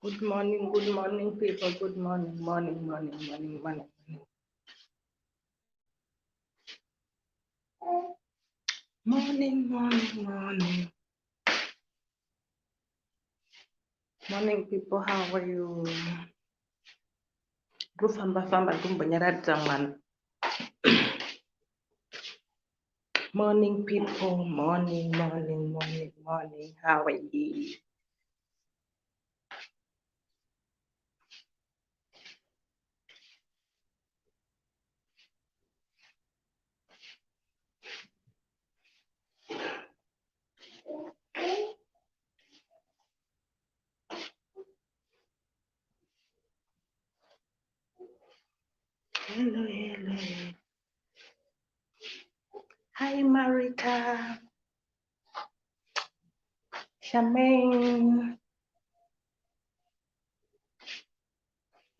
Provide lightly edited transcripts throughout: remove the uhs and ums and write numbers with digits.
Good morning, people. Good morning, morning, morning, morning, morning. Morning, morning, morning. Morning, people. How are you? Ndofamba famba ndombonyaradza mwana. Morning, people. Morning, morning, morning, morning. How are you? Hello, hello. Hi, Marita. Charmaine.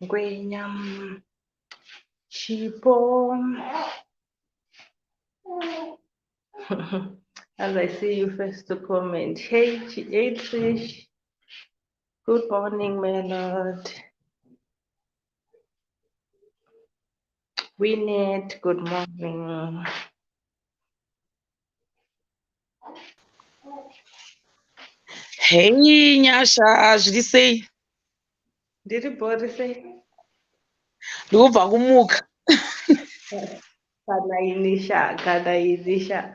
Ngwenyam. Chipo. As I see you first to comment. Hey, hey, Trish. Good morning, my lord. Winnet, good morning. Hey Nyasha, zviri sei? Ndiri bhori sei? Ndikubva kumuka. Kana ini sha, kana ini sha.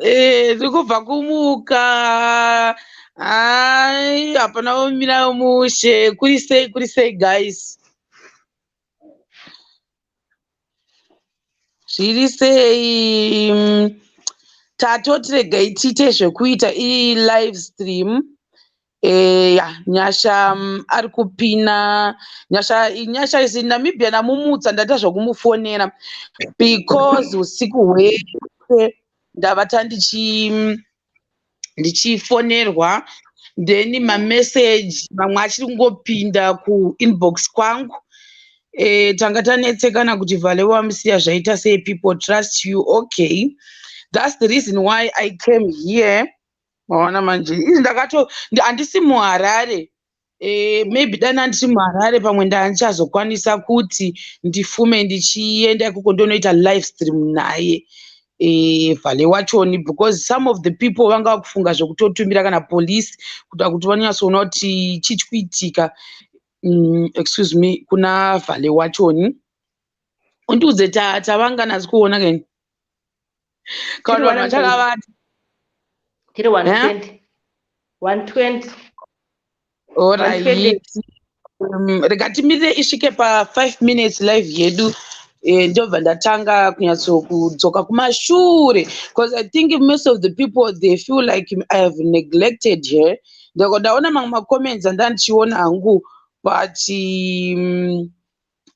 Eh, ndikubva kumuka. Hai, hapana kumira mushe. Kuri sei, kuri sei guys? Zviri sei? Tatoti regai tiite zvekuita iri live stream. Ya, Nyasha ari kupina. Nyasha, Nyasha is in Namibia namumutsa ndaita zvekumufonera because usiku hwese ndavata ndichifonerwa then mameseji mamwe achiri kungopinda kuinbox kwangu. Tanga tanetsekana kuti Vale wamusiya zvaita sei, people trust you. Okay, that's the reason why I came here. Maona manje izvi ndakato handisi muHarare. Maybe dai ndiri muHarare pamwe ndandichazokwanisa kuti ndifume ndichienda ikoko ndonoita live stream naye Vale wachoni, because some of the people vanga vakufunga zvekutotumira kana police kuda kuti vanyatsoona kuti chii chikuitika, excuse me, kuna Vale wachoni. Undiudze, tavangana kuona keni kana vanhu vachakavata. Tiri 120. 120. Alright. Rega timirire isvike pa5 minutes live yedu, ndobva ndatanga kunyatsokudzoka kumashure, because I think most of the people, they feel like I have neglected her. Ndaona mamwe macomments andandichiona hangu, but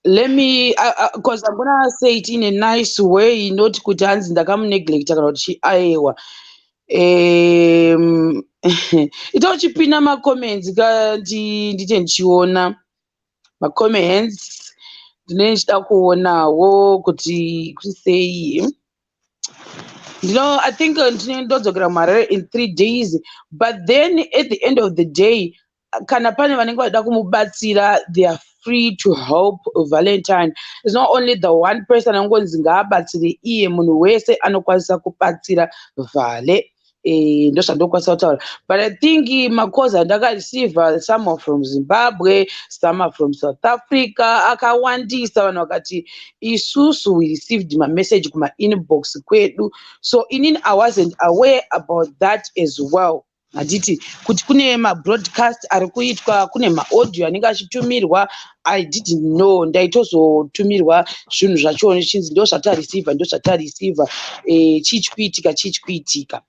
let me, because I'm gonna say it in a nice way, not kuti hanzi ndakamuneglecta kana kuti aiwa. Ita uchipinda macomments ka ndite ndichiona macomments, ndinenge ndichida kuonawo kuti kuri sei. Ndino, I think ndinenge ndodzokera muHarare in 3 days, but then at the end of the day, kana pane vanenge vachida kumubatsira, they are free to help Valentine. It's not only the one person anongonzi ngaabatsire iye, munhu wese anokwanisa kubatsira Vale. Ndozvandokwanisa kutaura, but I think macalls andakareceiva, some are from Zimbabwe, some are from South Africa, akawandisa. Vanhu vakati isusu we received mamessage kumainbox kwedu, so inini I wasn't aware about that as well. Handiti kuti kune mabroadcast ari kuitwa, kune maaudio anenge achitumirwa. I didn't know. Ndaitozotumirwa zvinhu zvacho zvichinzi ndo zvatareceiva, ndo zvatareceiva, chii chikuitika, chii chikuitika.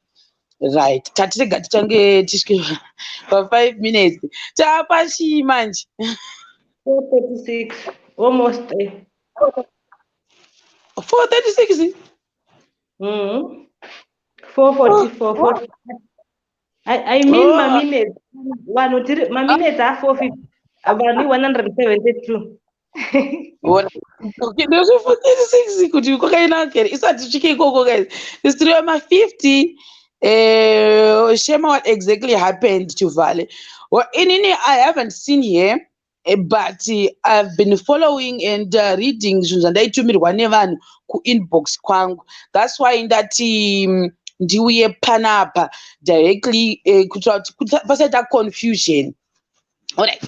Right, tatirega titange tisvike pa5 minutes. Taapachii manje? 436. Almost there. 436. 444. 4, I mean Oh. maminutes. Vanhu tiri maminutes a 450. Vanhu 172. Okay, ndozvo 436 kuti kwakainaka here isati tisvike ikoko guys. Isitiri ma50. Shema, what exactly happened to Vale? Well, inini I haven't seen her, but I've been following and reading zvinhu zvandaitumirwa nevanhu kuinbox kwangu. That's why ndati ndiuye panapa directly, kuitira kuti pasaita confusion. Alright,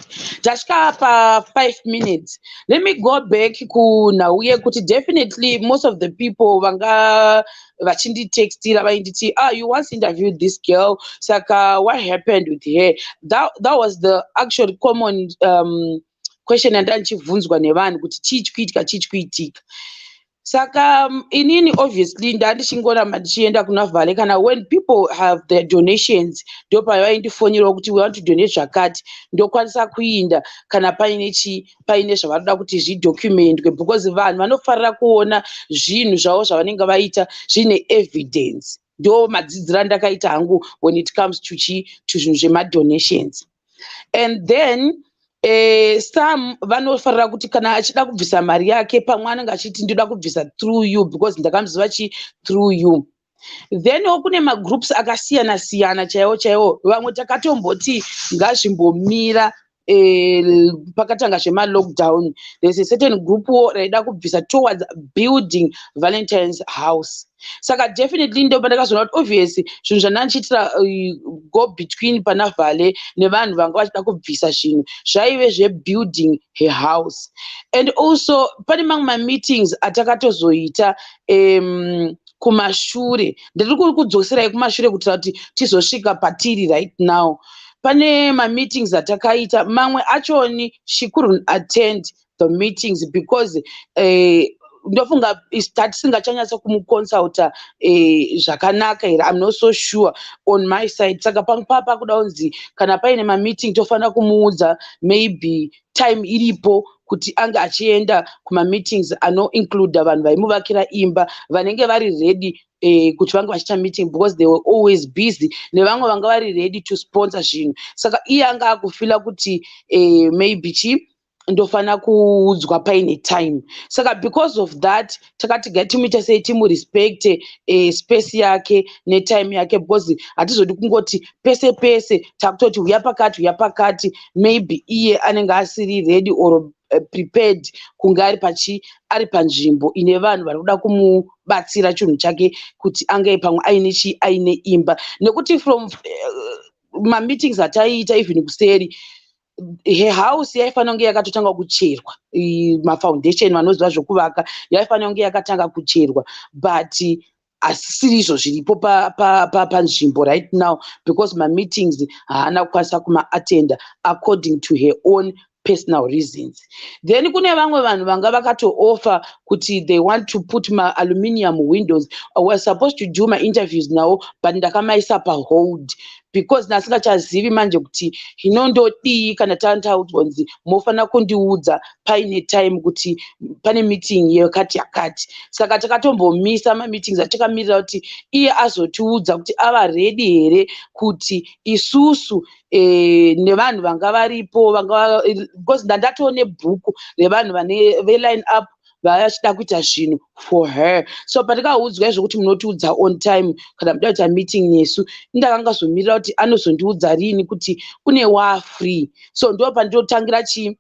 tasvika pa5 minutes. Let me go back kunhau yekuti definitely most of the people vanga vachinditextira vainditi, "Ah, you once interviewed this girl, saka what happened with her?" That was the actual common question yandandichibvunzwa nevanhu kuti chii chikuitika, chii chikuitika. Saka inini obviously ndandichingoramba ndichienda kuna Vale. Kana when people have their donations, ndo pavaindifonerawo kuti, "We want to donate zvakati." Ndokwanisa kuinda kana paine chi paine zvavanoda kuti zvidocumentwe, because vanhu vanofarira kuona zvinhu zvavo zvavanenge vaita zvine evidence. Ndo madzidziro andakaita hangu when it comes to chi to zvinhu zvemadonations. And then some vanofarira kuti kana achida kubvisa mari yake, pamwe anenge achiti, "Ndoda kubvisa through you because ndakamuziva chi through you." Thenwo kune magroups akasiyana siyana chaiwo chaiwo. Vamwe takatomboti ngazvimbomira pakatanga zvemalockdown. There's a certain group wo raida kubvisa towards building Valentine's house. Saka definitely ndo pandakazoona kuti obvious zvinhu zvandandichiitira go between pana Vale nevanhu vanga vachida kubvisa zvinhu zvaive zvebuilding her house. And also pane mamwe mameetings atakatozoita kumashure. Ndiri kudzoserai kumashure kuitira kuti tizosvika patiri right now. Pane mameetings atakaita, mamwe achoni she couldn't attend the meetings because ndofunga tatisingachanyatsa kumuconsulta zvakanaka here. I'm not so sure on my side. Saka papa kuda kunzi kana paine mameeting, tofanira kumuudza maybe time iripo kuti ange achienda kumameetings anoincluda vanhu vaimuvakira imba vanenge vari ready kuti vange vachiita meeting, because they were always busy nevamwe vanga vari ready to sponsor zvinhu. Saka iye anga akufeela kuti maybe chi ndofanira kuudzwa paine time. Saka because of that takati gatimuite sei, timurespecte space yake netime yake, because hatizodi kungoti pese pese takutoti huya pakati, huya pakati. Maybe iye anenge asiri ready or prepared kunge ari pachi ari panzvimbo ine vanhu vari kuda kumubatsira chinhu chake kuti ange pamwe aine chi aine imba. Nekuti from mameetings ataiita, even kuseri, her house yaifanira kunge yakatotanga kucherwa mafoundation. Vanoziva zvokuvaka, yaifanira kunge yakatanga kucherwa, but asisiri izvo zviripo panzvimbo right now, because mameetings haana kukwanisa kumaattenda according to her own personal reasons. Then kune vamwe vanhu vanga vakatooffer kuti they want to put maaluminium windows. I was supposed to do mainterviews nawo, but ndakamaisa pahold because ndasingachazivi manje kuti hinondodii kana tantaudzwa kunzi mofanira kundiudza paine time kuti pane meeting yakati yakati. Saka takatombomisa mameetings atakamirira kuti iye azotiudza kuti ava ready here kuti isusu nevanhu vanga varipo vanga, because ndandatoone bhuku revanhu vane veline up vachida kuita zvinhu for her. So patikaudzwa izvo kuti munotiudza on time kana muda kuita meeting nesu, indakangazomirira kuti anozondiudza rini kuti une wafree. So ndo pandinotangira chi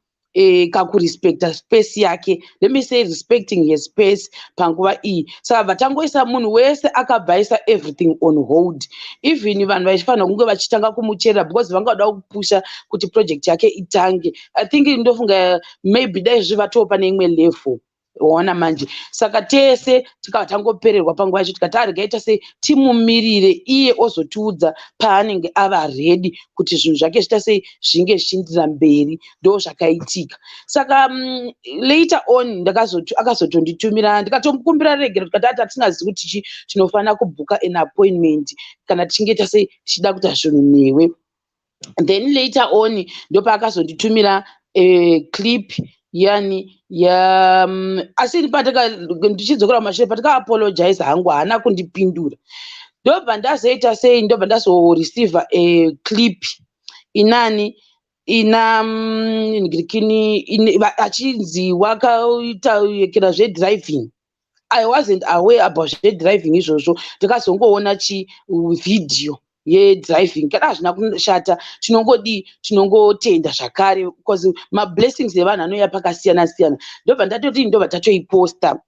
kakurespecta space yake, let me say respecting her space panguva iyi. Saka bva tangoisa munhu wese akabva everything on hold, even vanhu vachifanira kunge vachitanga kumucherera because vanga vada kupusha kuti project yake itange. I think ndofunga maybe dai zvivatoo pane imwe level waona manje. Saka tese tikabva tangopererwa panguva yacho, tikati aregaita sei, timumirire iye ozotiudza paanenge ava ready kuti zvinhu zvake zviita sei, zvinge zvichiendera mberi. Ndo zvakaitika. Saka later on akazotonditumira, ndikatomukumbira regero, tikati ati hatingazivi kuti chi tinofanira kubhuka an appointment kana tichinge tasei tichida kuita zvinhu newe. Then later on ndopaakazonditumira clip yani ya asi patika ndichidzokera kumashure, patikaapologize hangu, haana kundipindura. Ndobva ndazoita sei, ndobva ndazoreceiva clip inani ina ngirikini achinzi wakaita yekera zvedriving. I wasn't aware about zvedriving izvozvo. Ndakazongoona chivhidhiyo yedriving. Kana hazvina kushata, tinongodii, tinongotenda zvakare, because mablessings evanhu anouya pakasiyana siyana. Ndobva ndatoti, ndobva tatoiposta.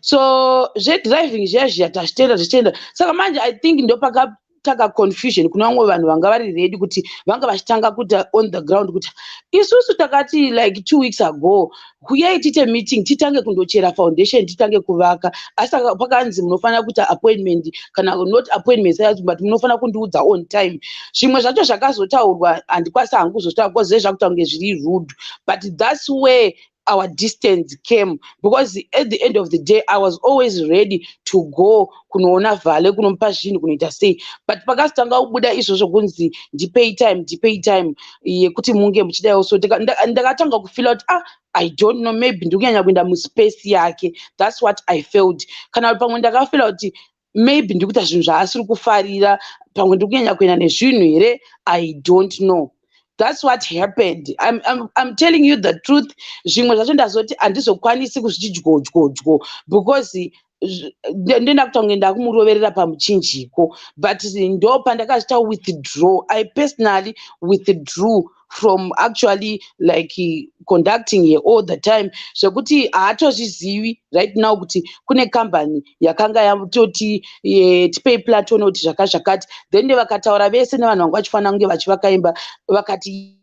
So zvedriving zviya zviya tazvitenda, zvichitenda. Saka manje I think ndopakatanga confusion kuna vamwe vanhu vanga vari ready kuti vanga vachitanga kuita on the ground, kuti isusu takati like 2 weeks ago, huyai tiite meeting, titange kundochera foundation, titange kuvaka. Asi pakanzi munofanira kuita appointment, kana not appointment, but munofanira kundiudza on time. Zvimwe zvacho zvakazotaurwa handikwanisi hangu kuzotaura, because zve zvakuita kunge zviri rude. But that's where our distance came, because at the end of the day I was always ready to go kunoona Vale, kunomupa zvinhu, kunoita sei. But pakazotanga kubuda izvozvo kunzi ndipei time, ndipei time yekuti munge muchidaiwo, so ndakatanga kufeela kuti, ah, I don't know, maybe ndikunyanya kuenda muspace yake. That's what I felt. Kana kuti pamwe ndakafeela kuti maybe ndikuita zvinhu zvaasiri kufarira, pamwe ndikunyanya kuenda nezvinhu here, I don't know. That's what happened. I'm telling you the truth. Zvimwe zvacho ndazoti handizokwanisi kuzviti dyodyodyo, because ndoenda kuita kunge ndakumuroverera pamuchinjiko. But ndo pandakazvita withdraw. I personally withdrew from actually like conducting her all the time, zvekuti haatozvizivi right now kuti kune kambani yakanga yatoti tipei Platon kuti zvaka zvakati. Then vakataura vese nevanhu vanga vachifanira kunge vachivaka imba, vakati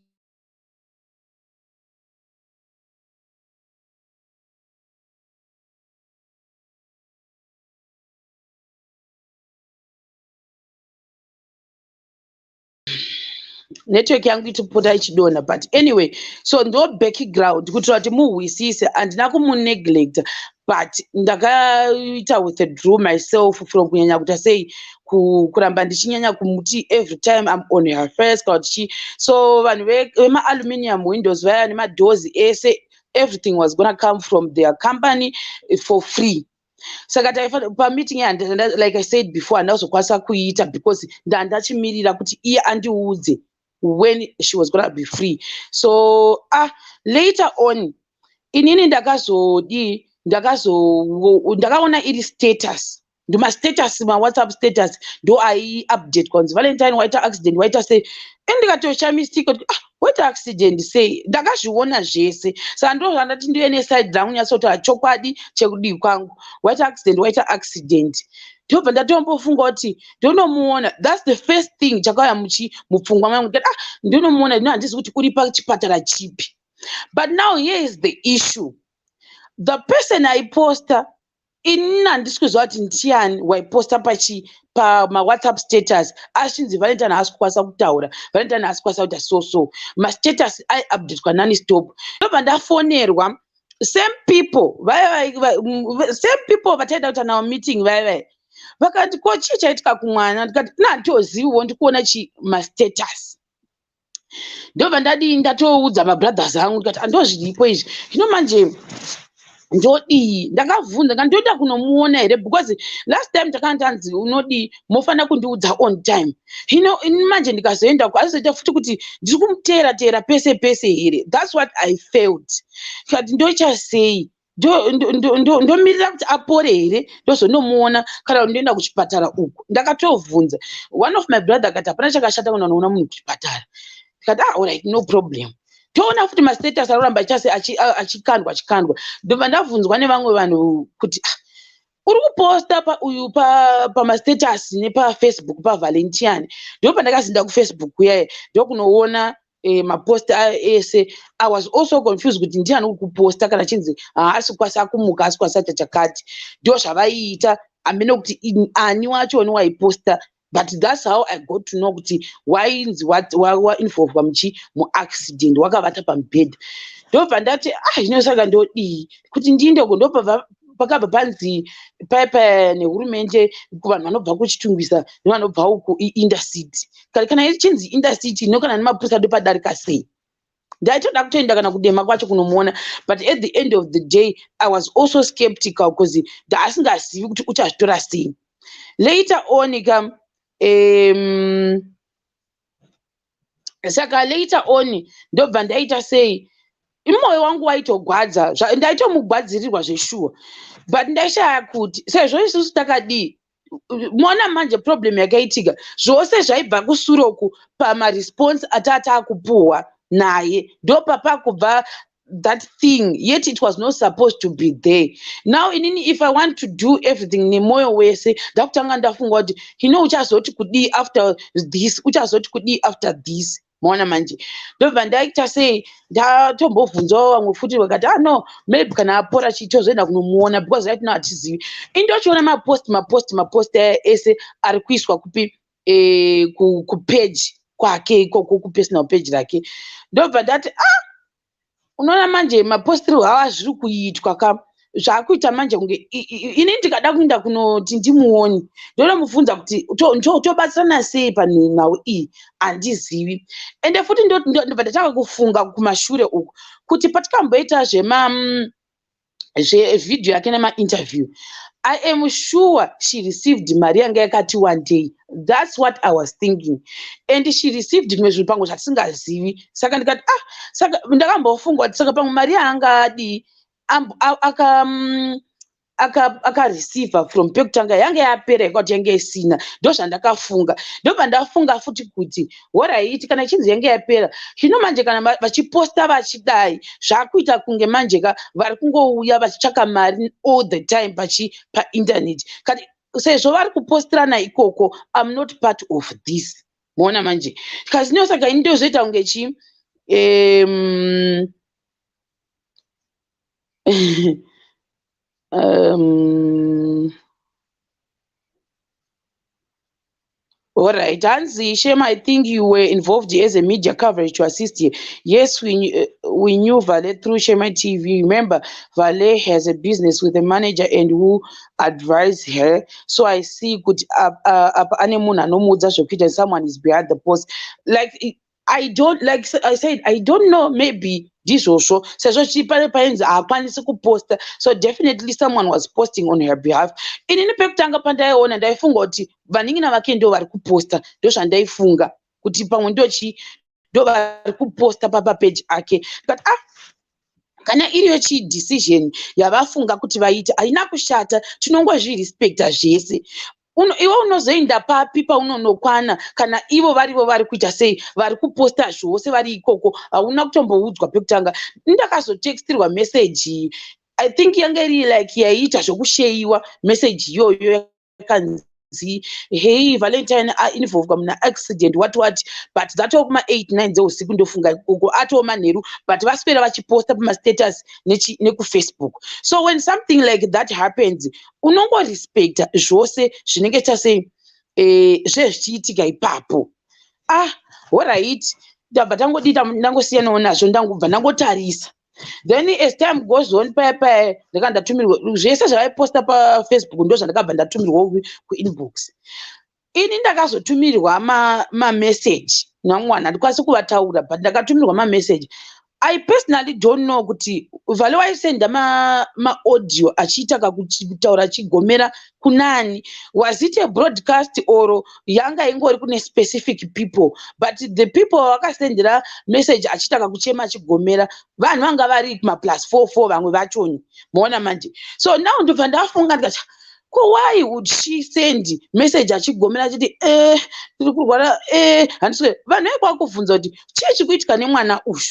network yangu itopota ichidonha. But anyway, so ndo background kuitira kuti muhwisise. Handina kumuneglecta, but ndakaita withdraw myself from kunyanya kuita sei, kuramba ndichinyanya kumuti every time I'm on her face, kana kuti chii. So vanhu vemaaluminium windows vaya nemadoors ese, everything was gonna come from their company for free. Saka taifanira pameeting, like I said before, handina kuzokwanisa kuiita because ndandachimirira kuti iye andiudze when she was gonna be free. So, ah, later on inini ndakazodii, ndakaona iri status, ndimastatus, mawhatsapp status ndo aiupdate kwanzi Valentine waita accident, waita sei. Ndikatoshamisika kuti, ah, waita accident sei? Ndakazviona zvese. Saka ndo zvandati ndive neside rangu, nyatsotaura chokwadi chekudii kwangu. Waita accident, waita accident. Ndobva ndatombofunga kuti ndonomuona. That's the first thing chakauya mupfungwa mangu. Ndikati, ah, ndonomuona ino, handizi kuti uri pachipatara chipi. But now here is the issue: the person aiposta, inini handisi kuziva kuti ndiani waiposta pachi pamawhatsapp status, achinzi Valentine haasi kukwanisa kutaura, Valentine haasi kukwanisa kuita so. So mastatus aiupdatwa nonstop. Ndobva ndafonerwa, same people vaya, same people vataida kuita navo meeting vaya vaya. Vakati, ko chii chaitika kumwana? Ndikati, ina handitoziviwo, ndikuona chi mastatus. Ndobva ndadii, ndatoudza mabrothers angu, ndikati, handozviripo izvi zvino manje, ndodii? Ndakabvunza ndikati, ndoenda kunomuona here? Because last time takanga tanzi unodii, mofanira kundiudza on time. Hino ini manje ndikazoenda, azoita futi kuti ndiri kumuteera teera pese pese here? That's what I felt. Kati ndoita sei? Ndomirira kuti apore here, ndozonomuona, kana kuti ndoenda kuchipatara uku? Ndakatovhunza one of my brother, akati hapana chakashata kunonoona munhu kuchipatara. Ndikati, ah, alright, no problem. Toona futi mastatus aroramba achase achikandwa, achikandwa. Ndobva ndabvunzwa nevamwe vanhu kuti, ah, uri kuposta pa uyu pamastatus nepafacebook paValentian. Ndobva ndakazinda kufacebook kuyaya, ndokunoona mapost ese. I was also confused kuti ndiani uri kuposta kana chinzi haasi kukwanisa kumuka, haasi kukwanisa kuita chakati. Ndo zvavaiita, hamene kuti ani wachoni waiposta. But that's how I got to know kuti wainzi wainvolvwa muchi muaccident, wakavata pamubhedha. Ndobva ndati, ah, zvino saka ndodii kuti ndiindeko? Ndobva pakabva panzi paipa nehurumende kuvanhu vanobva kuChitungwiza nevanobva uku iintercity. Kana ichinzi intercity ino, kana nemapurisa ndopadarika sei? Ndaitoda kutoenda kana kudema kwacho kunomuona. But at the end of the day I was also skeptical, because ndaasingazivi kuti uchazvitora sei later on ka. Saka later on ndobva ndaita sei, mwoyo wangu waitogwadza, ndaitomugwadzirirwa zveshuwa. But ndaishaya kuti sezvo isusu takadii, mona manje problem yakaitika, zvose zvaibva kusuroku pamaresponse atatakupuhwa naye, ndopapakubva that thing, yet it was not supposed to be there. Now inini, if I want to do everything nemwoyo wese, ndakutanga ndafunga kuti hino uchazoti kudii after this, uchazoti kudii after this. Maona manje, ndobva ndaita sei, ndatombobvunzawo vamwe futi, vakati, "Ah, no, maybe kana apora chitozoenda kunomuona," because right now hatizivi. Indochiona mapost, mapost, mapost aya ese ari kuiswa kupi? Kupage kwake ikoko, kupersonal page rake. Ndobva ndati, "Ah, unoona manje mapostirwo ava zviri kuitwa ka, zvaakuita manje kunge ini ndikada kuenda kunoti ndimuoni, ndonomubvunza kuti tobatsirana sei panhau iyi, handizivi." Ende futi ndobva ndatanga kufunga kumashure uku kuti patikamboita zvema zvevhidhiyo yake nemainterview, I am sure she received mari yanga yakati one day. That's what I was thinking. And she received zvimwe zvinhu pamwe zvatisingazivi. Saka ndikati, ah, saka ndakambofunga kuti saka pamwe mari yaanga adii akareceiva from pekutanga yanga yapera, yakati yanga isina. Ndo zvandakafunga. Ndobva ndafunga futi kuti alright, kana ichinzi yanga yapera, zvino manje kana vachiposta vachidai, zvakuita kunge manje ka vari kungouya vachitsvaka mari all the time pachi painternet. Kati sezvo vari kupostirana ikoko, I'm not part of this. Maona manje, kazino saka ini ndozoita kunge chi all right. Hanzi, "Shem, I think you were involved as a media coverage to assist you." Yes, we knew Vale through Shema TV. Remember, Vale has a business with a manager and who advised her. So I see kuti ane munhu anomuudza zvekuita, someone is behind the post. Like, I don't, like I said, I don't know, maybe ndizvozvo, sezvo chipane painzi haakwanisi kuposta, so definitely someone was posting on her behalf. Inini pekutanga pandaiona, ndaifunga kuti vanin'ina vake ndo vari kuposta. Ndo zvandaifunga kuti pamwe ndochi ndo vari kuposta papapeji ake. But ah, kana iriyo chi decision yavafunga kuti vaite, haina kushata, tinongozvirespekta zvese. Iwe unozoenda papi paunonokwana kana ivo varivo vari kuita sei, vari kuposta zvose vari ikoko? Hauna kutomboudzwa pekutanga. Ndakazotextirwa meseji, I think yanga iri like yaiita zvokusheyiwa meseji iyoyo, yakanzi, "Hey, Valentine ainvolvwa muna accident," what what, but dzatova kuma 8 9 dzeusiku, ndofunga ikoko atova manheru, but vaswera vachiposta pamastatus nekuFacebook. So when something like that happens, unongorespekta zvose zvinenge chasei zvezvichiitika ipapo. Ah, alright, ndabva tangodii, ndangosiyanawo nazvo, ndangobva ndangotarisa. Then as time goes on, paya paya ndakanga ndatumirwa zvese zvavaiposta paFacebook, ndo zvandakabva ndatumirwa kuinbox. Ini ndakazotumirwa mameseji namwana, handikwanisi kuvataura, but ndakatumirwa mameseji. I personally don't know kuti Vale waisenda maaudio achiita kakutaura achigomera kunani. Was it a broadcast or yanga ingori kune specific people? But the people vakasendera message achiita kakuchema achigomera, vanhu vanga vari maplus 44 vamwe vachoni. Maona manje, so now ndobva ndafunga ndikati, ko why would she send message achigomera achiti, "Ndiri kurwara, handisi"? Vanhu vaikwa kubvunza kuti chii chikuitika nemwana uyu.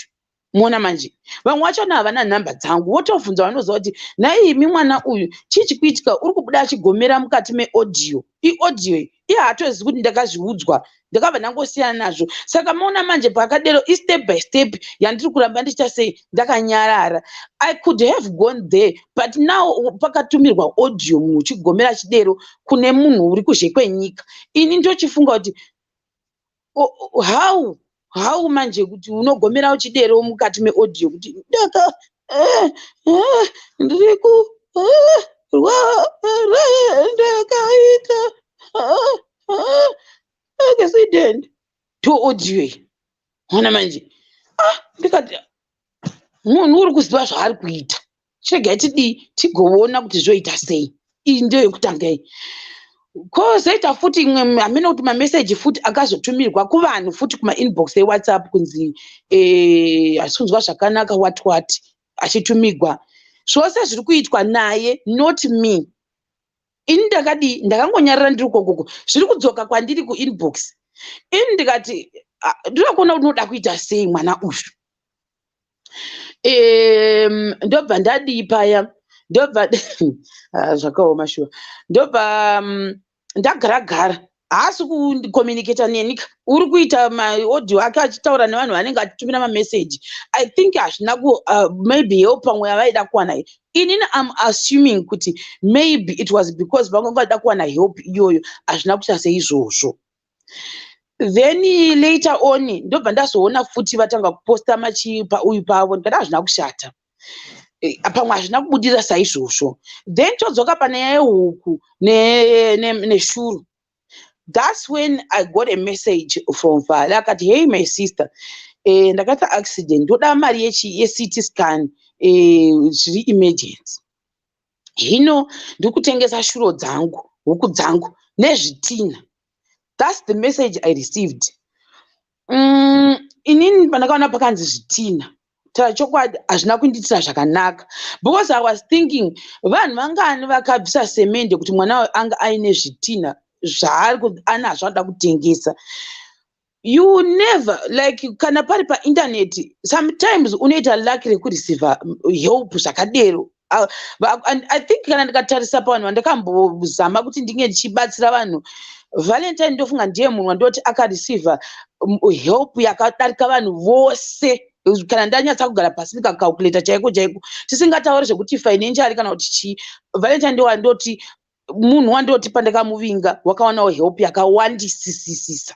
Muona manje, vamwe vachona havana nhamba dzangu, votobvunza vanoziva kuti, "Nhaimi, mwana uyu chii chikuitika? Uri kubuda achigomera mukati meaudio." Iaudio iyi, iye haatozivi kuti ndakazviudzwa. Ndakabva ndangosiyana nazvo. Saka maona manje, pakadero istep by step yandiri kuramba ndichiita sei, ndakanyarara. I could have gone there, but now pakatumirwa audio, munhu uchigomera achidero kune munhu uri kuzhe kwenyika, ini ndochifunga kuti how manje kuti unogomera uchidero mukati meaudio kuti ndaka ndiri kurwara, ndakaita accident to audio iyi. Ona manje, ah, ndikati munhu uri kuziva zvaari kuita, chiregai tidii, tigoona kuti zvoita sei. Iyi ndiyo yekutanga iyi. Kwozoita futi imwe, hamene kuti mameseji futi akazotumirwa kuvanhu futi kumainbox eWhatsApp kunzi hasi kunzwa zvakanaka, what what, achitumigwa. Zvose zviri kuitwa naye, not me. Ini ndakadii? Ndakangonyarara ndiri kokoko. Zviri kudzoka kwandiri kuinbox. Ini ndikati, "Ah, ndinoda kuona kuti unoda kuita sei mwana uyu." Ndobva ndadii paya? Ndobva, ah, zvakaoma shuwa. Ndobva ndagara gara, haasi kucommunicata neni ka. Uri kuita maaudio ake achitaura nevanhu vanenge achitumira mameseji. I think hazvina ku maybe help pamwe yavaida kuwana. Inini am assuming kuti maybe it was because vanga vada kuwana help iyoyo, hazvina kuita seizvozvo. Then later on ndobva ndazoona futi vatanga kuposta machipa uyu pavo. Ndikati hazvina kushata. Pamwe hazvina kubudirira saizvozvo. Then todzoka panyaya yehuku neshuru. That's when I got a message from Vale akati, "Hey my sister, ndakaita accident, ndoda mari yeCT scan, zviri emergency. Hino ndiri kutengesa shuro dzangu, huku dzangu nezvitina." That's the message I received. Inini pandakaona pakanzi zvitina, taura chokwadi, hazvina kundiitira zvakanaka, because I was thinking, vanhu vangani vakabvisa semende kuti mwana uyu anga aine zvitina zvaari anazvo anoda kutengesa? You never, like, kana pari paintaneti, sometimes unoita lucky rekureceiva help zvakadero. And I think kana ndikatarisa pavanhu vandakambozama kuti ndinge ndichibatsira vanhu, Valentine ndofunga ndiye munhu wandoti akareceiva help yakadarika vanhu vose. Kana ndanyatsa kugara pasi ndikacalculata chaiko chaiko, tisingatauri zvekuti financially kana kuti chii, Valentine ndowandoti munhu wandoti pandakamuvinga wakawanawo help yakawandisisisisa.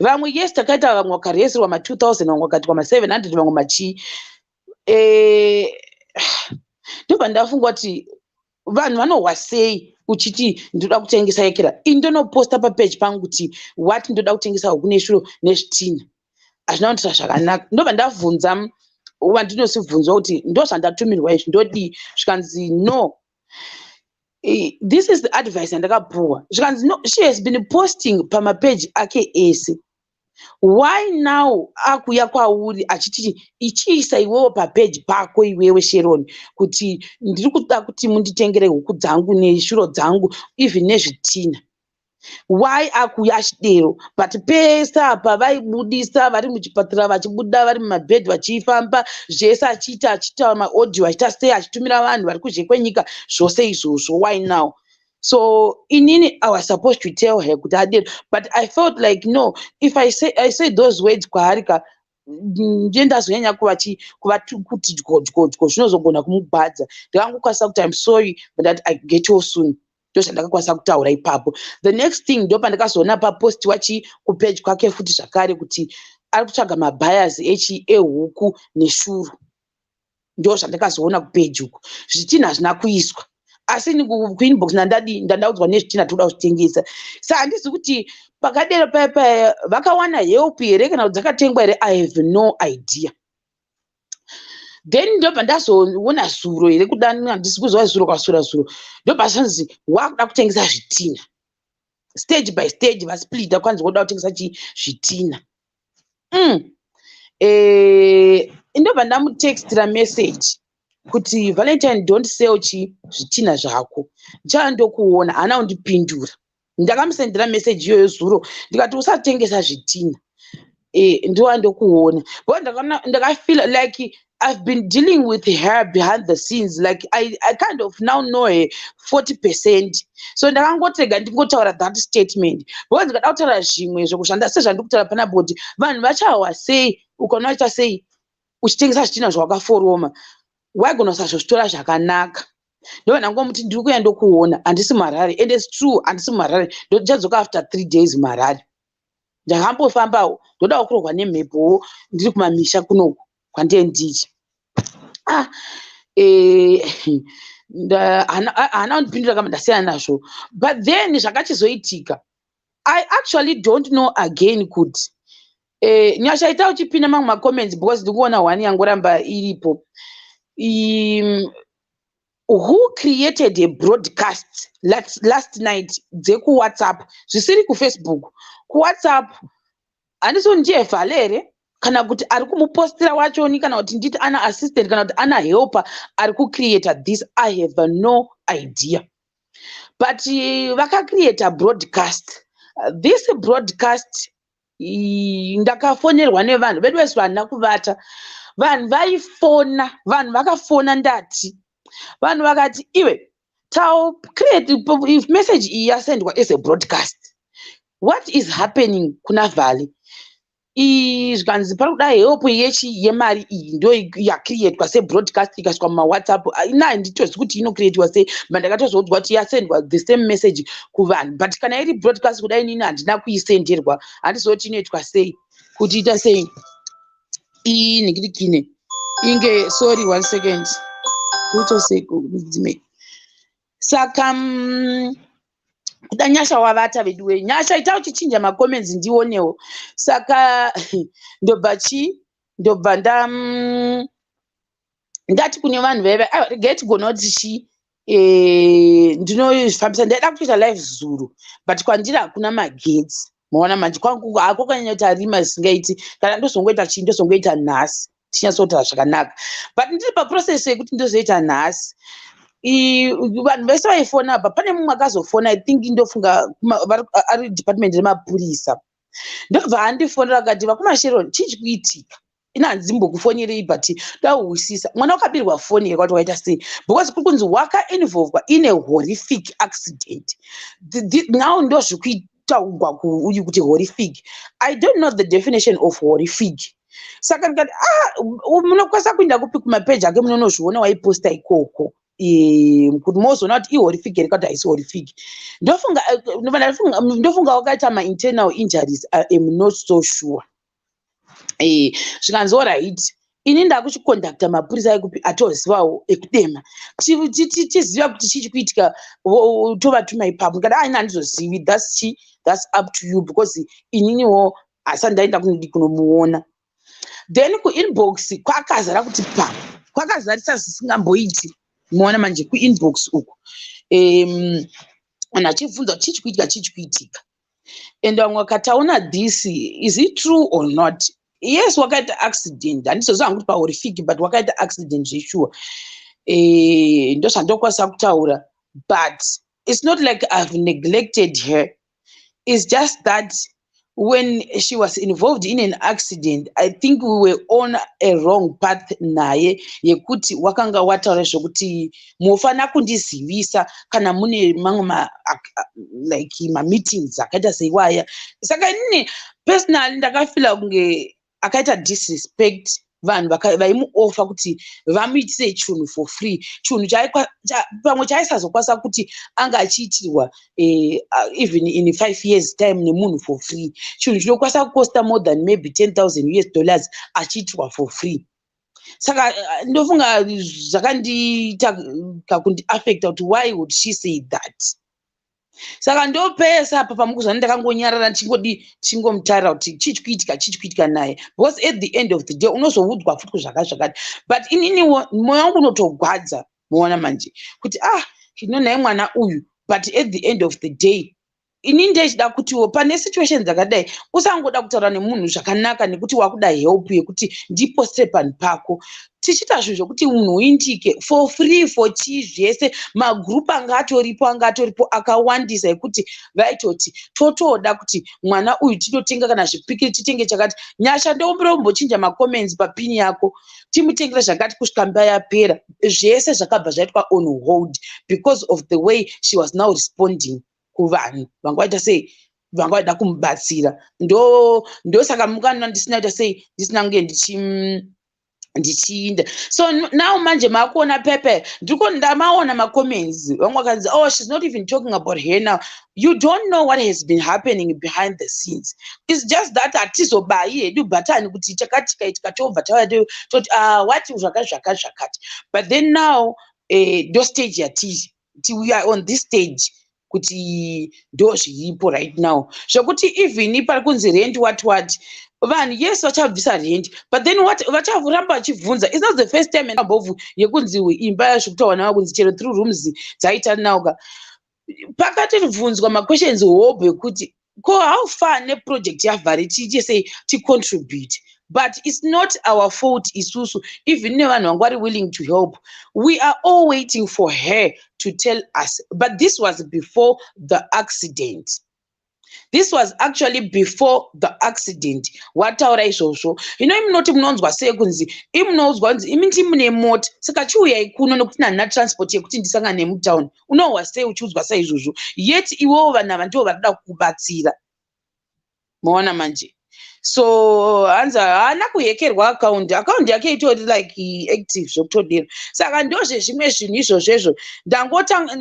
Vamwe, yes, takaita vamwe vakaresirwa ma2000, vamwe vakaitwa ma700, vamwe machii. Ndobva ndafunga kuti vanhu vanohwa sei uchiti ndoda kutengesa yekera. Ini ndonoposta papeji pangu kuti wati ndoda kutengesa huku neshuro nezvitina. Hazvina kundiitira zvakanaka. Ndobva ndabvunza wandinosibvunzwa kuti ndo zvandatumirwa izvi, ndodii? Zvikanzi, "No." This is the advice yandakapuwa. Zvikanzi, "No, she has been posting pamapeji ake ese. Why now akuuya kwauri achiti ichiisa iwewo papeji pako iwewe Sharon kuti ndiri kuda kuti munditengere huku dzangu neshuro dzangu, even nezvitina? Why akuuya achidero? But pese apa vaibudisa vari muchipatara, vachibuda vari mumabhedhi, vachifamba zvese, achiita achiita maaudio, achiita sei, achitumira vanhu vari kuzhe kwenyika zvose izvozvo. Why now?" So inini I was supposed to tell her kuti adero, but I felt like, no, if I say those words kwaari ka, ndiye ndazonyanya kuti dyo dyo dyo, zvinozogona kumugwadza. Ndakangokwanisa kuti, "I'm sorry, but that I get you soon." Ndo zvandakakwanisa kutaura ipapo. The next thing, ndo pandakazoona papostiwa chi kupeji kwake futi zvakare kuti ari kutsvaga mabuyers echi ehuku neshuro. Ndo zvandakazoona kupeji uku. Zvitina hazvina kuiswa, asi ini kuinbox nandadii, ndandaudzwa nezvitina toda kuzvitengesa. Sa handizi kuti pakadero paya paya vakawana help here kana kuti dzakatengwa here. I have no idea. Then ndobva ndazoona zuro here kuda, handisi kuziva, zuro kwasura zuro, ndobva zvanzi wakuda kutengesa zvitina stage by stage. Vasplita kwanzi voda kutengesa chi zvitina. Ndobva ndamutextira message kuti, "Valentine, don't sell chi zvitina zvako, ndichava ndokuona." Haana kundipindura. Ndakamusendera message iyoyo zuro, ndikati, "Usatengesa zvitina, ndova ndokuona," because ndakafeel like I've been dealing with her behind the scenes. Like I kind of now know her 40%. So ndakangotega ndingotaura that statement, because ndikada kutaura zvimwe zvokushanda sezvandiri kutaura panapa kuti vanhu vachahwa sei ukaona vaita sei uchitengesa zvitina zvawakaforoma, waigona kusazozvitora zvakanaka. Ndobva ndangomuti, "Ndiri kuuya ndokuona, handisi muHarare." And it's true, handisi muHarare. Ndichadzoka after 3 days muHarare. Ndakambofambawo, ndodawo kurohwa nemhepowo, ndiri kumamisha kunoku kwandee ndichi. Ah, haana kundipindura kama, ndasiyana nazvo. But then zvakachizoitika, I actually don't know again kuti Nyasha, ita uchipinda mamwe macomments, because ndikuona one yangoramba iripo. Who created a broadcast last night dzekuWhatsApp, zvisiri kuFacebook, kuWhatsApp? Handisi kuti ndiye Vale here. Kana kuti ari kumupostira wachoni, kana kuti nditi ana assistant, kana kuti ana helper ari kucreata this, I have no idea. But vakacreata broadcast. This broadcast, ndakafonerwa nevanhu vedu vese. Vanhu kuvata, vanhu vaifona, vanhu vakafona. Ndati vanhu vakati, "Iwe, tacreate if message iyi yasendwa as a broadcast, what is happening kuna Valley?" Zvikanzi pari kuda help yechi yemari. Iyi ndo yacreatwa sebroadcast, ikaiswa mumawhatsapp. Ina handitozi kuti inocreatwa sei, but ndakatozoudzwa kuti yasendwa the same message kuvanhu. But kana iri broadcast kudai, inini handina kuisenderwa, handizivi kuti inoitwa sei, kuti ita sei inhikirikine inge. Sorry, one second, kuito sei dzime. Saka kuda Nyasha wavata vedu we. Nyasha, ita uchichinja macomments ndionewo. Saka ndobva chi ndobva nda ndati kune vanhu vaiva, "Aiwa, regai tigona kuti chi ndinozvifambisa." Ndaida kutoita live zuro, but kwandiri hakuna magetsi. Maona manje, kwangu hako kwakanyanya kuti arima zvisingaiti. Kana ndozongoita chii, ndozongoita nhasi tichinyatsotaura zvakanaka. But ndiri paprocess yekuti ndozoita nhasi. Vanhu vese vaifona apa, pane mumwe akazofona, I think ndofunga ari department remapurisa. Ndobva andifonera akati, "Vakumasheron, chii chikuitika? Ina hanzimbokufonierei, but ndahwisisa mwana wakabirwa foni here, kwati waita sei? Because kuri kunzi wakainvolvwa in a horrific accident." Now ndo zvikuitaugwa uyu kuti horrific. I don't know the definition of horrific. Saka ndikati, "Ah, munokwanisa kuenda kupi kumapeji ake, munonozviona, waiposta ikoko, kuti mozoona kuti ihorrific here kana haisi horrific." Ndofunga ndofunga wakaita mainternal injuries, I am not so sure. Zvikanzi, "Alright, ini ndakuchicontacta mapurisa ekupi atozivawo ekudema, tiziva kuti chii chikuitika, tovatuma ipapo." Ndikati, "Aina, handizozivi, that's chi that's up to you, because ininiwo hasati ndaenda kunomuona." Then kuinbox kwakazara kuti pa kwakazarisa zvisingamboiti. Muona manje, kuinbox uku vanhu achibvunza kuti chii chikuitika, chii chikuitika. And vamwe vakataona, "This, is it true or not?" Yes, wakaita accident. Handizoziva hangu kuti pahorrific, but wakaita accident zvesure. Ndo zvandokwanisa kutaura, but it's not like I've neglected her. It's just that when she was involved in an accident, I think we were on a wrong path naye, yekuti wakanga wataura zvokuti mufanira kundizivisa kana mune mamwe like mameetings akaita seiwaya. Saka inini personally ndakafeela kunge akaita disrespect vanhu vaimuoffer kuti vamuitire chinhu for free, chinhu pamwe chaaisazokwanisa kuti anga achiitirwa even in 5 years time nemunhu for free, chinhu chinokwanisa kucosta more than maybe $10,000 US achiitirwa for free. Saka ndofunga zvakandiita kakundiaffecta kuti why would she say that? Saka ndopesa apa pamukuzvani, ndakangonyarara, ndichingodi tichingomutarira kuti chii chikuitika, chii chikuitika naye, because at the end of the day unozoudzwa futi kuzvakati zvakati. But ininiwo mwoyo wangu unotogwadza, muona manje, kuti ah, inonhai mwana uyu. But at the end of the day, inini ndechida kutiwo pane situation dzakadai, usangoda kutaura nemunhu zvakanaka nekuti wakuda help yekuti ndiposte panhu pako, tichiita zvinhu zvokuti munhu uindike for free, for chii zvese. Magroup anga atoripo, anga atoripo akawandisa, ekuti vaitoti totoda kuti mwana uyu tinotenga kana zvipikiri, titenge chakati. Nyasha, ndokumbira kumbochinja macomments papin yako, timutengere zvakati kusvika mba yapera. Zvese zvakabva zvaitwa on hold because of the way she was now responding kuvanhu vanga vaita sei, vanga vaida kumubatsira. Ndosaka mukanona ndisina kuita sei, ndisina kunge ndichiinda. So now manje maakuona pepe, ndiko ndamaona macomments, vamwe vakanzi, "Oh, she's not even talking about her now." You don't know what has been happening behind the scenes. It's just that hatizobayi hedu bhatani kuti chakati chikaitika, tobva tauya toti, "Ah, what, zvakati zvakati zvakati." But then now ndo stage yatiri, we are on this stage kuti ndo zviripo right now, zvokuti even pari kunzi rent, what what, vanhu, yes, vachabvisa rent, but then what, vacharamba vachibvunza. It's not the first time ambovhu yekunzi imba zvekutaura navo kunzi chero three rooms dzaita nauka. Pakatibvunzwa maquestions hobho ekuti ko how far neproject yavhari, tiite sei, ticontribute. But it's not our fault isusu. Even nevanhu vanga vari willing to help, we are all waiting for her to tell us. But this was before the accident. This was actually before the accident. Wataura izvozvo, hino imunoti munonzwa sei kunzi imunoudzwa kunzi imi ndimune mota, saka chiuyai kuno nekuti handina transport yekuti ndisangane nemutauni? Unohwa sei uchiudzwa saizvozvo, yet iwewo vanhu ava ndivo varikuda kukubatsira? Maona manje? So hanzi haana kuhekerwa account. Account yake itori like active zvekutodero. Saka ndozvezvimwe zvinhu izvozvezvo. Ndangotanga,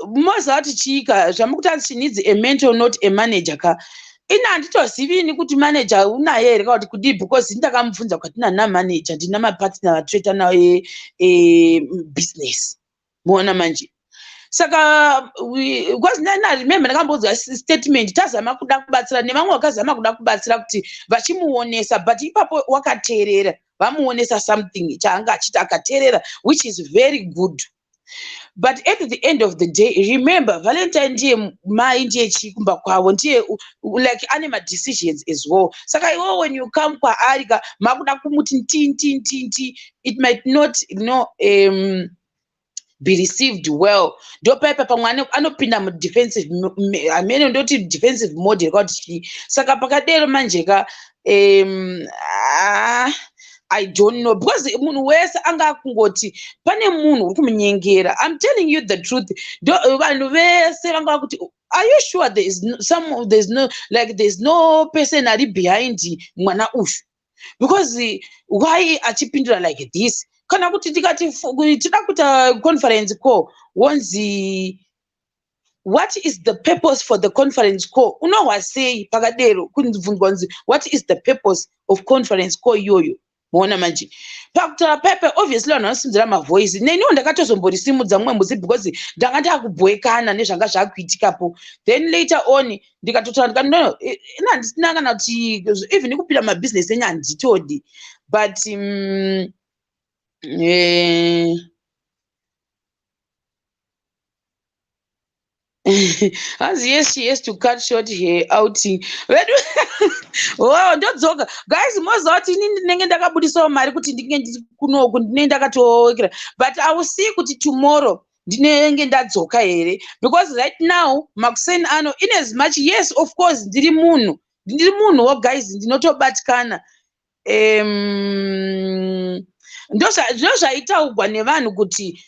moziva kuti chiika zvamukuti hanzi she needs a mentor, not a manager ka. Ini handitozivi ini kuti manager unaye here kana kuti kudii, because ndakamubvunza kuti ndina manager, ndina mapartner vatoita naye business. Muona manje? Saka because remember ndakamboudzwa statement, tazama kuda kubatsira nevamwe vakazama kuda kubatsira kuti vachimuonesa, but ipapo wakateerera, vamuonesa something chaanga achiti akateerera, which is very good. But at the end of the day, remember, Valentine ndiye mai, ndiye chii kumba kwavo, ndiye like ane madecisions as well. Saka iwewo when you come kwaari ka, makuda kumuti nti nti nti nti, it might not be received well. Ndopaipa pamwe anopinda mudefensive, hamene ndoti defensive mode kuti chii. Saka pakadero manje ka, ah, I don't know, because munhu wese anga akungoti pane munhu uri kumunyengera. I'm telling you the truth. Vanhu vese vanga vakuti, "Are you sure there is no, some there's no like there's no person ari behind mwana uyu? Because why achipindura like this?" Kana kuti tikati tida kuita conference call, wonzi, "What is the purpose for the conference call?" Unohwa sei pakadero kubvunzwa kunzi, "What is the purpose of conference call iyoyo?" Maona manje? Pakutaura pepe, obviously vanhu vanosimudzira mavoice. Neniwo ndakatozomboриsimudza mumwe musi because ndanga ndakubhoekana nezvanga zvakuitikapo. Then later on ndikatotaura ndikati, "No, ina handisina kana kuti even kupinda mumabhizinesi enyu handitodi." But hanzi, yes, she has to cut short her outing. Vedu, wow, ndodzoka guys. Moziva kuti inini ndinenge ndakabudisawo mari kuti ndinge ndiri kunoku, ndinenge ndakatowekera, but I will see kuti tomorrow ndinenge ndadzoka here, because right now makuseni ano, in as much, yes, of course, ndiri munhu, ndiri munhuwo guys, ndinotobatikana. Ndozvaitaugwa nevanhu kuti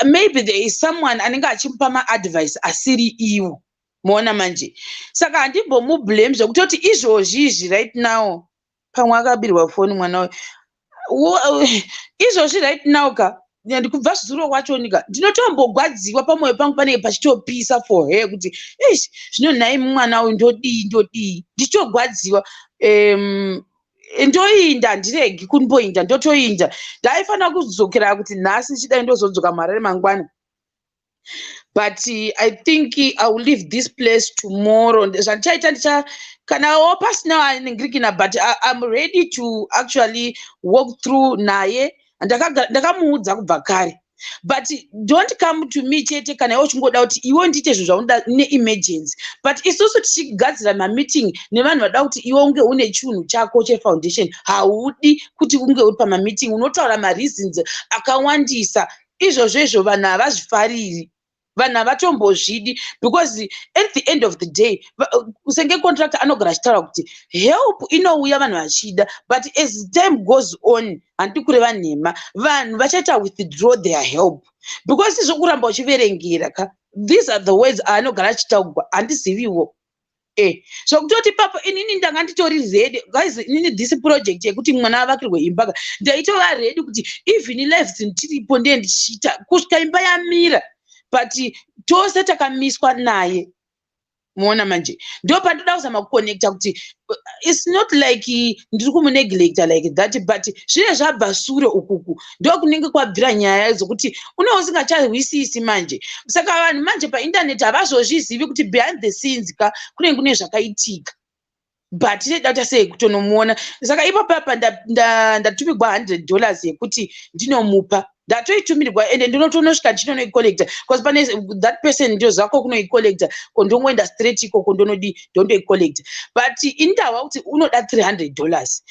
maybe there is someone anenge achimupa maadvice asiri iwo. Muona manje? Saka handimbomublame zvekutoti izvozvi izvi right now pamwe akabirwa foni mwana uyu. Izvozvi right now ka, ndikubva zuro kwachonika, ndinotombogwadziwa pamwoyo pangu, panenge pachitopisa for her kuti eish, zvino nhai mwana uyu, ndodii, ndodii? Ndichitogwadziwa. Ndoinda, handiregi kumboinda, ndotoinda. Ndaifanira kudzokera kuti nhasi chidai, ndozodzoka muHarare mangwana, but I think I will leave this place tomorrow. Zvandichaita, ndicha kanawo pasina nengirikina, but I'm ready to actually walk through naye. Ndakamuudza kubva kare, but don't come to me chete kana iwe uchingoda kuti iwe ndiite zvinhu zvaunoda neemergency, but isusu tichigadzira mameeting nevanhu vada kuti iwe unge une chinhu chako chefoundation, haudi kuti unge uri pamameeting. Unotaura mareasons akawandisa. Izvozvo izvo vanhu havazvifariri, vanhu havatombozvidi, because at the end of the day, senge contractor anogara achitaura kuti help inouya vanhu vachida, but as time goes on, handidi kureva nhema, vanhu vachaita withdraw their help because izvo kuramba uchiverengera ka. These are the words aanogara achitaugwa. Handiziviwo zvokutoti ipapo inini ndanga nditori ready guys. Inini this project yekuti mwana avakirwe imba ka, ndaitova ready kuti even live tiripo, ndiye ndichiita kusvika imba yamira, but tose takamiswa naye. Muona manje? Ndo pandoda kuzama kuconnecta kuti it's not like ndiri kumuneglecta like that, but zvine zvabva sure ukuku, ndo kunenge kwabvira nyaya dzokuti unenge usingachahwisisi manje. Saka vanhu manje paindaneti havazozvizivi kuti behind the scenes ka kunenge kune zvakaitika, but tinoda kuita sei kutonomuona. Saka ipapo apa ndatumigwa $100 yekuti ndinomupa. Ndatoitumirwa, ende ndinotonosvika ndichinonoicollecta, because pane that person ndoziva kokunoicollecta, ko ndongoenda straight ikoko, ndonodi ndondoicollecta. But indava kuti unoda $300,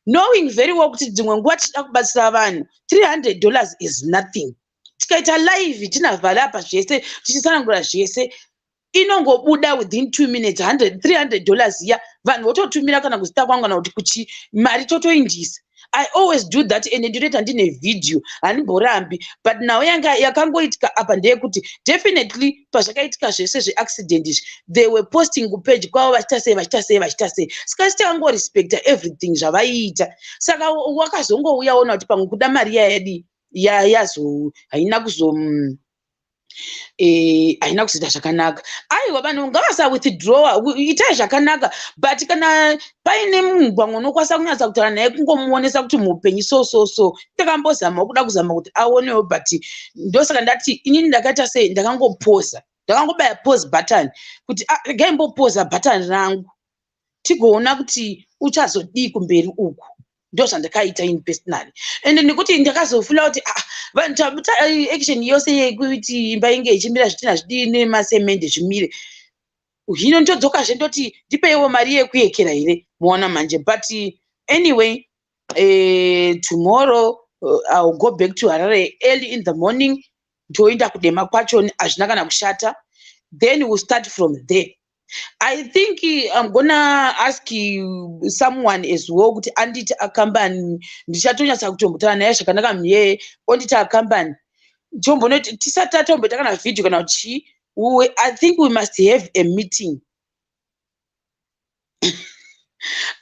knowing very well kuti dzimwe nguva tichida kubatsira vanhu, $300 is nothing. Tikaita live tinavhale apa zvese, tichitsanangura zvese, inongobuda within 2 minutes, 100, $300 iya, vanhu vototumira kana kuzita kwangu kana kuti kuchi mari totoindisa. I always do that, ende ndinoita ndine vhidhiyo, handimborambi. But nhau yanga yakangoitika apa ndeyekuti definitely pazvakaitika zvese zveaccident izvi, they were posting kupage kwavo vachiita sei, vachiita sei, vachiita sei. Saka tichangorespecta everything zvavaiita. Saka wakazongouya ona kuti pamwe kuda mari yayadi yazo haina kuzo haina kuzoita zvakanaka. Aiwa, vanhu ngavasawithdrawa, itai zvakanaka. But kana paine munhu pamwe unokwanisa kunyatsa kutaura naye, kungomuonesa kuti muupenyu so so so. Ndakambozamawo kuda kuzama kuti aonewo, but ndosaka ndati inini ndakaita sei, ndakangopoza, ndakangobaya pause button kuti, ah, regai mbopoza button rangu, tigoona kuti uchazodii kumberi uku. Ndo zvandakaita ini personally, ende nekuti ndakazofeela kuti, ah, vanhu tabuta action yose yekuti imba inge ichimira, zvitina zvidii nemasemende zvimire. Hino ndodzokazve ndoti ndipeiwo mari yekuyekera here? Muona manje. But anyway, tomorrow I will go back to Harare early in the morning, ndoenda kudema kwacho, hazvina kana kushata. Then we'll start from there. I think I'm gonna ask someone as well kuti anditi accompany. Ndichatonyatsa kutombotaura naye zvakanaka muyeye, onditi accompany, tombonoti tisati tatomboita kana vhidhio kana kuti chii. I think we must have a meeting.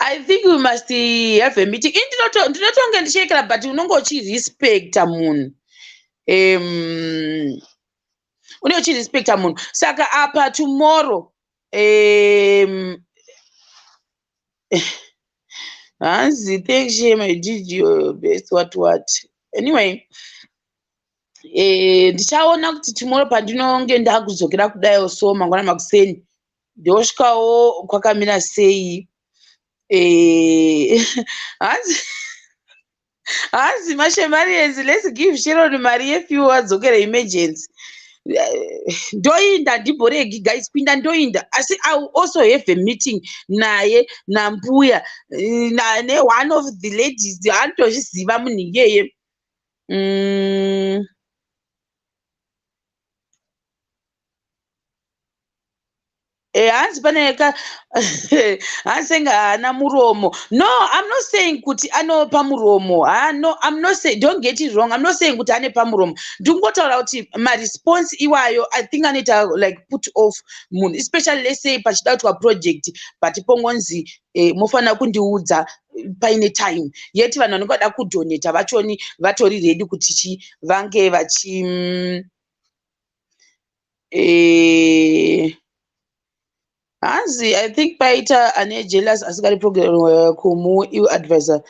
I think we must have a meeting. Ini ndinotonge ndichiekera, but unonge uchirespecta munhu, unenge uchirespecta munhu. Saka apa tomorrow, hanzi thanks Shema, you did your best, what what. Anyway, ndichaona kuti tomorrow pandinonge ndakudzokera kudaio, so mangwana makuseni ndosvikawo kwakamira sei. Hanzi mashemarians, let's give Sharon mari yefuel adzokere emergency. Ndoinda, ndimboregi guys kuinda, ndoinda, asi I will also have a meeting naye, nambuya, neone of the ladies anotozviziva munhu iyeye. Hanzi pane ka hanzi senge haana muromo. No, I'm not saying kuti anopa muromo. Ha, no, I'm not saying, don't get it wrong, I'm not saying kuti ane pamuromo. Ndingotaura kuti maresponse iwayo, I think anoita like put off munhu, especially let's say pachida kuitwa project, but pongonzi mofanira kundiudza paine time, yeti vanhu vanenge vada kudonata vachoni vatori ready kuti chi vange vachi hanzi I think paita ane jealous asingadi program kumu advisor,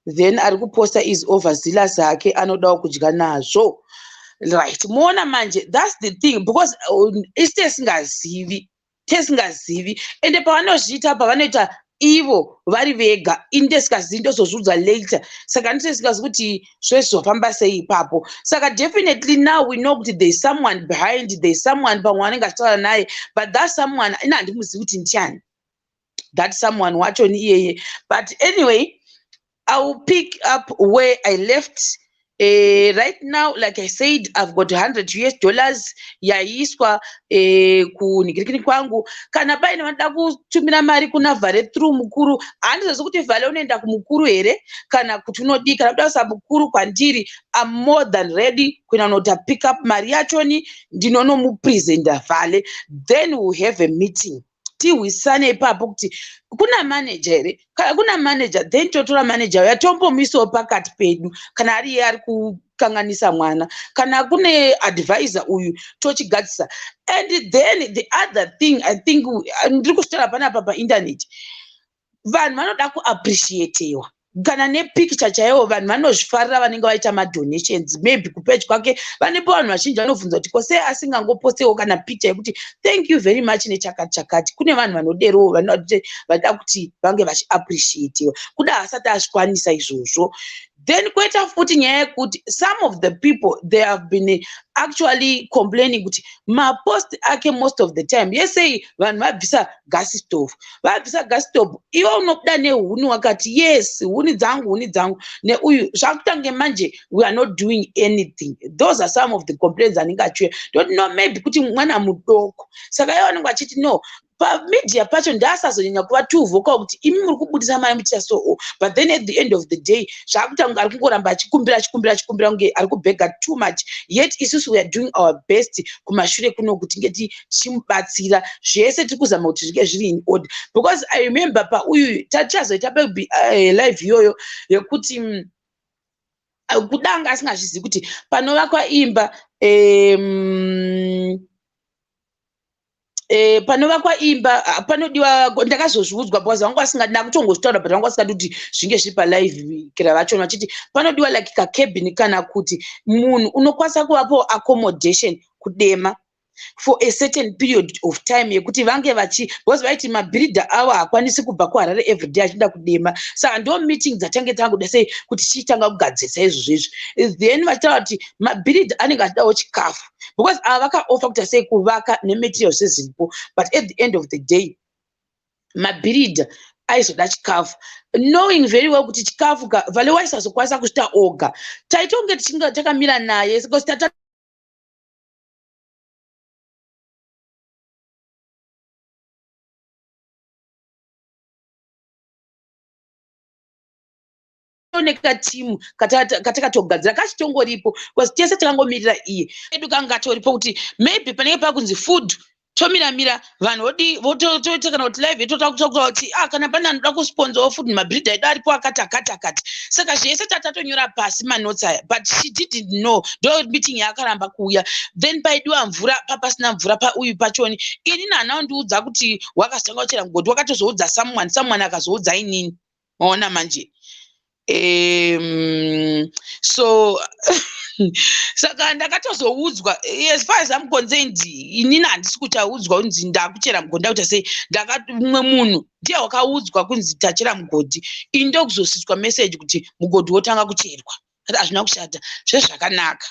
then ari kuposta is overzealous hake, anodawo kudya nazvo, right? Muona manje, that's the thing, because isi tesingazivi, tesingazivi, ende pavanozviita, pavanoita ivo vari vega, ini ndesikazivi, ndozozviudza later. Saka nditesikazivi kuti zvese zvafamba sei ipapo. Saka definitely now we know kuti there is someone behind, there is someone pamwe anenge achitaura naye, but that someone ina handimuzivi kuti ndiani that someone wacho ni iyeye. But anyway, I will pick up where I left. Right now, like I said, I've got $100 US yaiswa kunhingirikini kwangu. Kana paine vanoda kutumira mari kuna Vhare through mukuru, handizozi kuti Vhare unoenda kumukuru here kana kuti unodii. Kana kuda kuisa mukuru kwandiri, I'm more than ready kuenda kunota pick up mari yachoni, ndinonomupresenta Vhale, then we'll have a meeting, tihwisane ipapo kuti kuna manager here. Kana kuna manager, then totora manager uya, tombomisawo pakati pedu kana ari iye ari kukanganisa mwana. Kana kune advisor uyu, tochigadzisa. And then the other thing, I think ndiri kuzvitaura panapa painternet, vanhu vanoda kuappreciatewa kana nepicture chaiwo. Vanhu vanozvifarira vanenge vaita madonations, maybe kupage kwake vanepo vanhu vazhinji vanobvunza kuti kose asingangopostewo kana picture yekuti thank you very much nechakati chakati. Kune vanhu vanoderowo vanoda kuti vange vachiappreciatewa. Kuda asati azvikwanisa izvozvo. Then kwoita futi nyaya yekuti some of the people, they have been actually complaining kuti mapost ake most of the time yesei vanhu vabvisa gas stove, vabvisa gas stove. Iwe unobuda nehuni, wakati, "Yes, huni dzangu, huni dzangu." Neuyu zvakutange manje, we are not doing anything. Those are some of the complaints anenge achiuya. Ndoti no, maybe kuti mwana mudoko, saka iye vanenge vachiti no, pamedia pacho ndaasazonyanya kuva too vocal kuti imi muri kubudisa mari muchiita so. But then at the end of the day zvaakuita kunge ari kungoramba achikumbira, achikumbira, achikumbira, kunge ari kubhega too much, yet isusu we are doing our best kumashure kuno kuti tinge tichimubatsira. Zvese tiri kuzama kuti zvinge zviri in order, because I remember pauyu tatichazoita maybe live iyoyo yekuti kudanga asingazvizivi kuti panovakwa imba, panovakwa imba panodiwa. Ndakazozviudzwa because vanga vasingadi, ndakutongozvitaura, but vanga vasingadi kuti zvinge zviri palive kira vachona, vachiti panodiwa like kacabin kana kuti munhu unokwanisa kuvapo accommodation kuDema for a certain period of time yekuti vange vachi, because vaiti mabhiridha avo haakwanisi kubva kuHarare everyday achienda kuDema. Saka ndo meeting dzatange tangoda sei kuti chiitanga kugadzirisa izvozvo izvi. Then vachitaura kuti mabhiridha anenge achidawo chikafu, because ava vakaofa kuita sei kuvaka nematerials sezviripo, but at the end of the day mabhiridha aizoda chikafu, knowing very well kuti chikafu vale waisazokwanisa kuzvita oga. Taitonge tichinge takamira naye because tata nekatimu katakatogadzira kachitongoripo, because tese takangomirira iye edu kanga katoripo kuti maybe panenge pakunzi food tomiramira vanhu vodi votoita kana kuti live totakuta kuti ah, kana pane anoda kusponsawo food, mabhiridha edu aripo akati akati akati. Saka zvese tatatonyora pasi manotes aya, but she didn't know. Ndo meeting yaakaramba kuuya. Then paidiwa mvura, papasina mvura pauyu pachoni. Inini hana kundiudza kuti wakazotanga kuchera mugodhi, wakatozoudza someone, someone akazoudza inini. Maona manje? So saka ndakatozoudzwa, as far as I'm concerned, inini handisi kuchaudzwa kunzi ndakuchera mugodhi, ndakuita sei. Mumwe munhu ndiye wakaudzwa kunzi tachera mugodhi. Ini ndokuzosiswa message kuti mugodhi wotanga kucherwa. Hazvina kushata, zvezvakanaka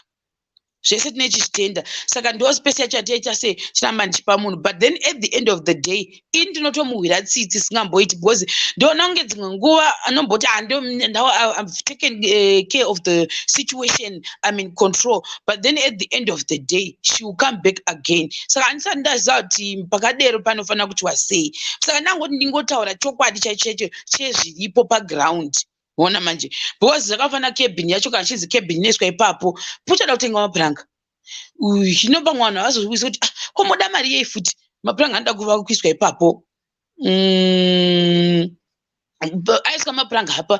zvese, tine chichitenda. Saka ndo space yacho yatiita sei, chiramba ndichipa munhu. But then at the end of the day ini ndinotomuhwira tsitsi singamboiti, because ndoona kunge dzimwe nguva anomboti, "I've taken care of the situation, I'm in control," but then at the end of the day she will come back again. Saka handisati ndaziva kuti pakadero panofanira kutiwa sei. Saka ndangoti ndingotaura chokwadi chaicho chaicho chezviripo paground. Ona manje, because zvakafanana cabin yacho, kana chinzi cabin inoiswa ipapo, puchada kutenga mapuranga. Zvino pamwe vanhu havazozvisi kuti, "Ah, ko moda mari yei futi?" Mapuranga anoda kuva kuiswa ipapo. Aiswa mapuranga apa,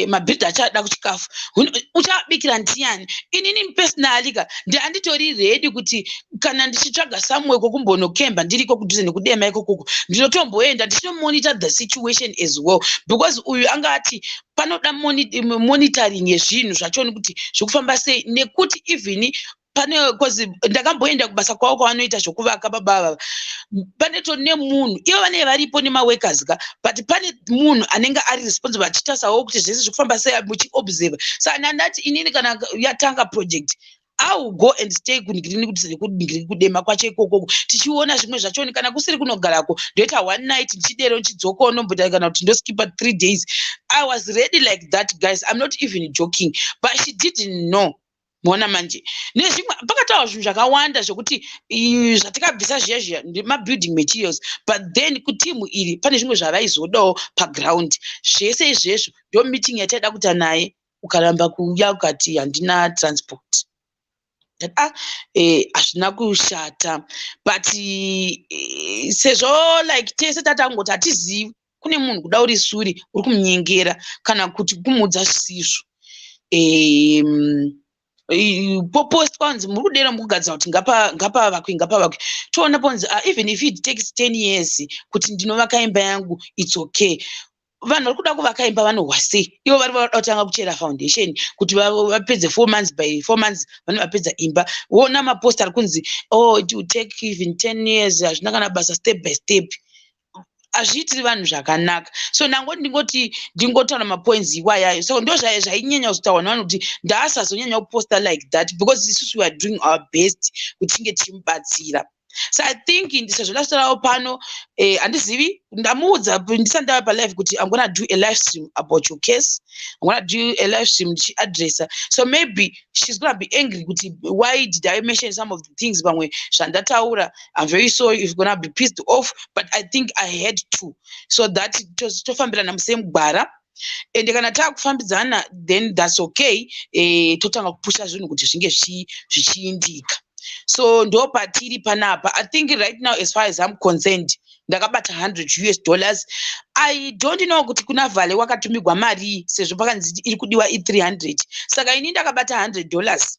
mabhiridha achada kuchikafu, uchabikira ndiani? Inini personally ka handitori ready kuti kana ndichitsvaga somewhere kwokumbonokemba ndiriko kudhuze nekuDema ikokoko, ndinotomboenda ndichinomonitor the situation as well, because uyu anga ati panoda monitoring yezvinhu zvachoni kuti zvikufamba sei. Nekuti even pane, cause ndakamboenda kubasa kwavo kwavanoita zvokuvaka baba ava, panetori nemunhu, ivo vanenge varipo nemaworkers ka, but pane munhu anenge ari responsible achitasawo kuti zvese zvikufamba sei, muchiobserva. Saka ndandati inini kana yatanga project, I will go and stay kungirini kuti kuDema kwacho ikokoko, tichiona zvimwe zvachoni. Kana kusiri kunogarako, ndoita one night ndichidero, ndichidzokawo, nomboita kana kuti ndoskipa 3 days. I was ready like that, guys, I'm not even joking, but she didn't know. Maona manje? Nezvimwe pakataura zvinhu zvakawanda zvokuti zvatikabvisa zviya zviya ndemabuilding materials, but then kutimu iri pane zvimwe zvavaizodawo paground. Zvese izvezvo ndo meeting yataida kuita naye, ukaramba kuuya, ukati handina transport. Ah, hazvina kushata, but sezvo like tese tatangoti hatizivi kune munhu kuda uri suri uri kumunyengera kana kuti kumuudza zvisizvo. Popostwa kunzi muri kudera mukugadzira kuti ngapavakwe, ngapavakwe. Toona ponzi, even if it takes 10 years kuti ndinovaka imba yangu, it's okay. Vanhu vari kuda kuvaka imba vanohwa sei ivo vari vada kutanga kuchera foundation kuti vapedze 4 months? By 4 months vanenge vapedza imba. Wona mapost ari kunzi, "Oh, it will take even 10 years." Hazvina kana basa, step by step. Hazviitiri vanhu zvakanaka. So ndangoti ndingoti ndingotaura mapoints iwayayo. So ndo zvainyanya kuzotaurwa nevanhu kuti ndaasazonyanya kuposta like that, because isusu we are doing our best kuti tinge tichimubatsira. So I think sezvo ndasvitaurawo pano, handizivi, ndamuudza ndisati ndava palive kuti I'm gonna do a live stream about your case. I'm gonna do a live stream ndichiadressa. So maybe she's gonna be angry kuti why did I mention some of the things pamwe zvandataura. I'm very sorry if gonna be pissed off, but I think I had to, so that tofambirana musame gwara. Ende kana taakufambidzana, then that's okay. Totanga kupusha zvinhu kuti zvinge zvichiindika. So ndo patiri panapa. I think right now, as far as I'm concerned, ndakabata 100 US dollars. I don't know kuti kuna Vale wakatumigwa mari, sezvo pakanzi iri kudiwa i300. Saka ini ndakabata $100,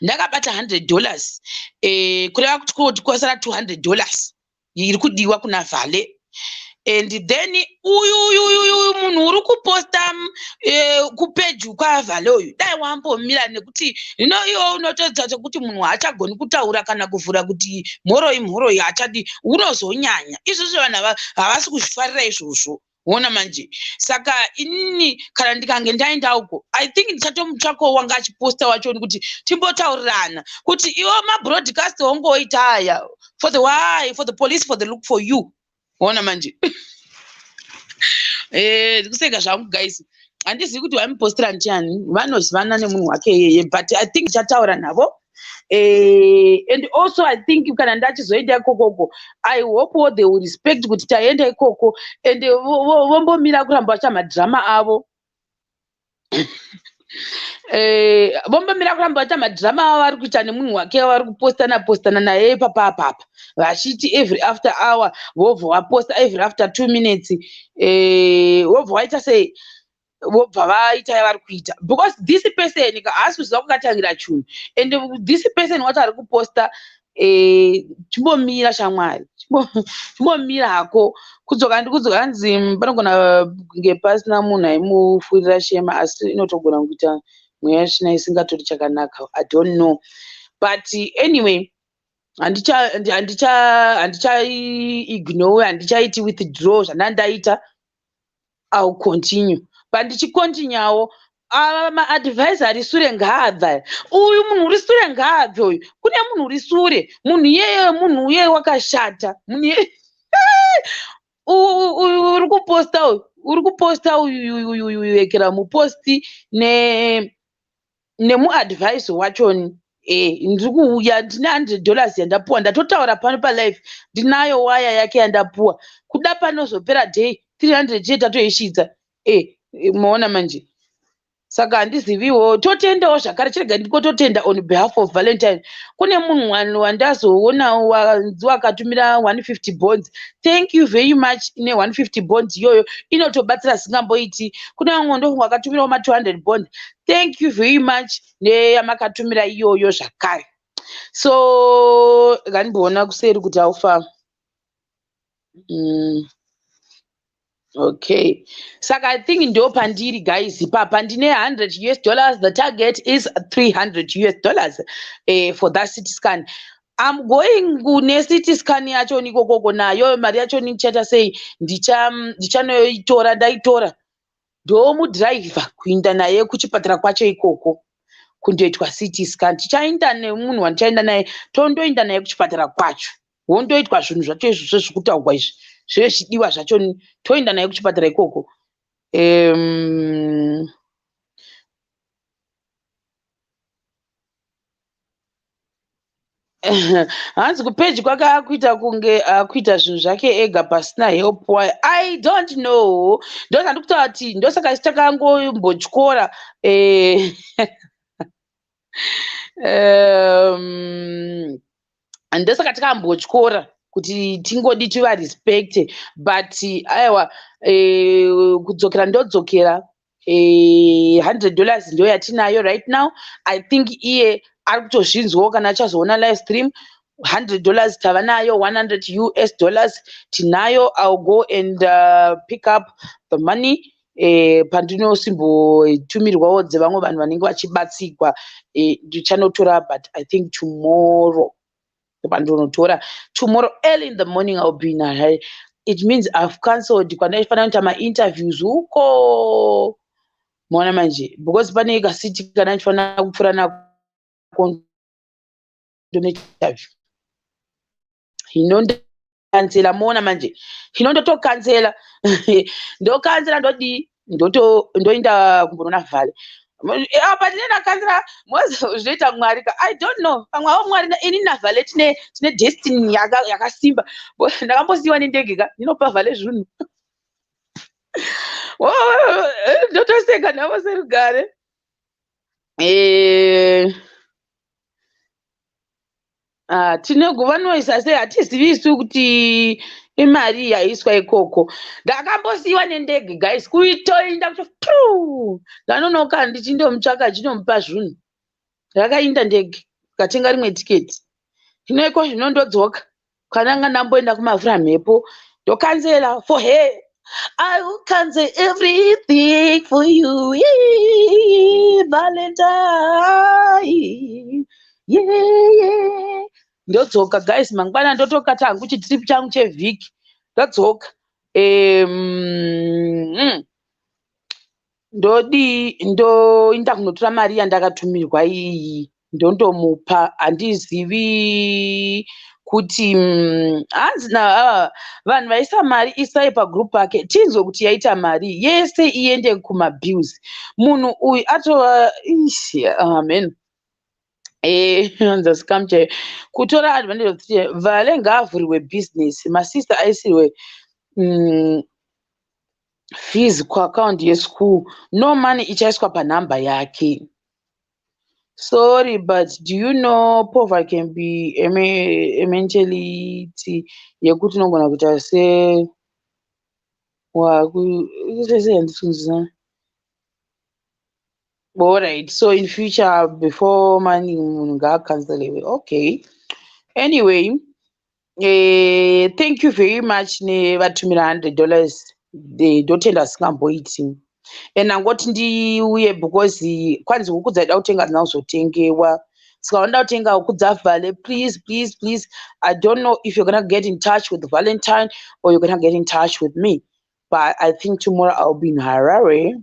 ndakabata $100, kureva kuti kwasara $200 iri kudiwa kuna Vale. And then uyu uyu uyu munhu uri kuposta kupeji kwaVhale uyu, dai wambomira, nekuti hino iwo unotoita sekuti munhu haachagoni kutaura kana kuvhura kuti mhoroi mhoroi, haachadi, unozonyanya izvozvo. Vanhu havasi kuzvifarira izvozvo, ona manje. Saka inini kana ndikange ndaenda uko, I think ndichatomutsvakawo wanga achiposta wachoni kuti timbotaurirana kuti iwo mabroadcast ongoita aya for the why, for the police, for the look for you, ona manje. Kuseka zvangu guys, handizivi kuti vaimupostera ndiani, vanozivana nemunhu wake iyeye, but I think ndichataura navo. And also I think kana ndachizoenda ikokoko, I hope they will respect kuti taenda ikoko and vombomira kuramba vachiita madhirama avo. Vombomira kuramba vachiita madhirama avo vari kuita nemunhu wake vari kupostana postana naye ipapa apapa, vachiti every after hour vobva vaposta, every after 2 minutes vobva vaita sei, vobva vaita yavari kuita, because this person haasi kuziva kwakatangira chinhu. And this person wacho ari kuposta, chimbomira shamwari, chimbomira hako. Kudzoka ndikudzoka, hanzi panogona kunge pasina munhu aimufurira shema, asi inotogona kuita mweya tsvina isingatori chakanaka. I don't know, but anyway, handichaignore, handichaiti withdraw zvandandaita. I will continue, but ndichikontinyawo, ava maadvisor ari sure ngaabva. Uyu munhu uri sure ngaabve uyu. Kune munhu uri sure, munhu iyeye, munhu iyeye wakashata. Munhu iyeye uyu uri kuposta, uyu uri kuposta uyu, uyu wekera muposti nemuadvice wachoni. Ndiri kuuya, ndine $100 yandapuwa, ndatotaura pano palive, ndinayo waya yake yandapuwa. Kuda panozopera day 300 chete tatoisvitsa. Maona manje. Saka handiziviwo, totendawo zvakare. Chirega ndikototenda on behalf of Valentine. Kune munhu wandazoonawo wanzi wakatumira 150 bonds. Thank you very much. Ne150 bonds iyoyo inotobatsira singamboiti. Kune vamwe ndofunga vakatumirawo ma200 bond. Thank you very much neyamakatumira iyoyo zvakare. So ngandimboona kuseri kuti aufa. Okay, saka I think ndo pandiri guys ipapa. Ndine 100 US dollars. The target is 300 US dollars for that CT scan. I'm going kune CT scan yacho ikokoko nayo mari yacho. Ndichaita sei? Ndichanoitora, ndaitora, ndomudhiraivha kuinda naye kuchipatara kwacho ikoko kundoitwa CT scan. Tichaenda nemunhu wandichaenda naye, tondoenda naye kuchipatara kwacho, wondoitwa zvinhu zvacho izvozvo zvekutaurwa izvi zvezvidiwa zvacho. Toenda naye kuchipatara ikoko. Hanzi kupeji kwake akuita kunge akuita zvinhu zvake ega pasina help. Why? I don't know. Ndosaka kutaura kuti ndosaka isi takangombotyora. Ndosaka takambotyora kuti tingodi tivarespecte, but aiwa, kudzokera ndodzokera. $100 ndo yatinayo right now. I think iye ari kutozvinzwawo kana achazoona live stream. $100 tava nayo, 100 US dollars tinayo. I will go and pick up the money pandinosimbotumirwawo dzevamwe vanhu vanenge vachibatsigwa. Ndichanotora, but I think tomorrow pandonotora, tomorrow early in the morning I will be in a hurry. It means I've cancelled kwandaifanira kuita mainterviews uko, maona manje, because pane kasiti kana ndichifanira kupfuura nako ndonointerview. Hino ndokansela, moona manje. Hino ndotokansela, ndokansela, ndodii? Ndoenda kumbonoona Vhale. Apa ndine ndakansela. Zvinoita Mwari ka, I don't know. Pamwe avo Mwari, ini naVhale tine destiny yakasimba. Ndakambosiyiwa nendege ka, ndinopa Vhale zvinhu, ndotoseka navo serugare. Ah, tine vanoisa sei, hatizivi isu kuti imari yaiswa ikoko. Ndakambosiyiwa nendege, guys, kuitoinda kuti pu, ndanonoka ndichindomutsvaka, chinomupa zvinhu. Rakainda ndege, katenga rimwe tiketi. Hino iko zvino ndodzoka kwananga ndamboenda kumavhura mhepo, ndokansela for her. I will cancel everything for you, Valentine. Yeah. Ndodzoka, guys, mangwana ndotokata hangu chitrip changu chevhiki, ndodzoka. Ndodii? Ndoinda kunotora mari yandakatumirwa iyi, ndondomupa. Handizivi kuti hanzi vanhu vaisa mari, isai pagroup ake tinzwe kuti yaita mari yese iende kumabills. Munhu uyu atova, amen. Hanzi scam chaiyo, kutora advantage of the Vale. Ngaavhurirwe business, masista aisirwe fees kuaccount yeschool. No money ichaiswa panhamba yake. Sorry, but do you know poverty can be a mentality yekuti unogona kuita se waku? Alright, so in future, before money, munhu ngaacancelewe. Okay, anyway, thank you very much nevatumira $100. Ndotenda singamboiti and angoti ndiuye because kwanzi huku dzaida kutenga dzina kuzotengewa. Saka vanoda kutenga huku dzaVhale, please, please, please, I don't know if you're gonna get in touch with Valentine or you're gonna get in touch with me, but I think tomorrow I'll be in Harare.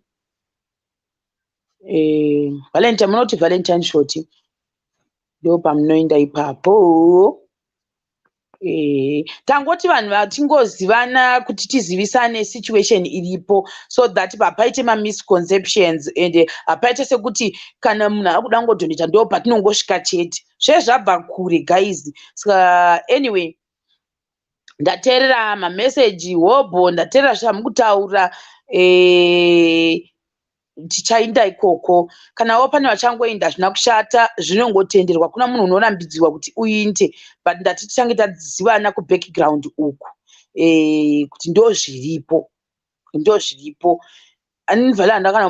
Valentine, munoti Valentine Shoti, ndo pamunoenda ipapo. Tangoti vanhu vatingozivana kuti tizivisane situation iripo so that hapaite mamisconceptions and hapaite sekuti kana munhu akuda kungodonata ndo patinongosvika chete. Zvezvabva kure, guys. Saka anyway, ndateerera mameseji hobho, ndateerera zvamukutaura. Tichaenda ikoko. Kanawo pane vachangoenda, hazvina kushata, zvinongotenderwa, kuna munhu unorambidzirwa kuti uinde, but ndati tichange tazivana kubackground uku kuti ndo zviripo, ndo zviripo. Anivhale handakana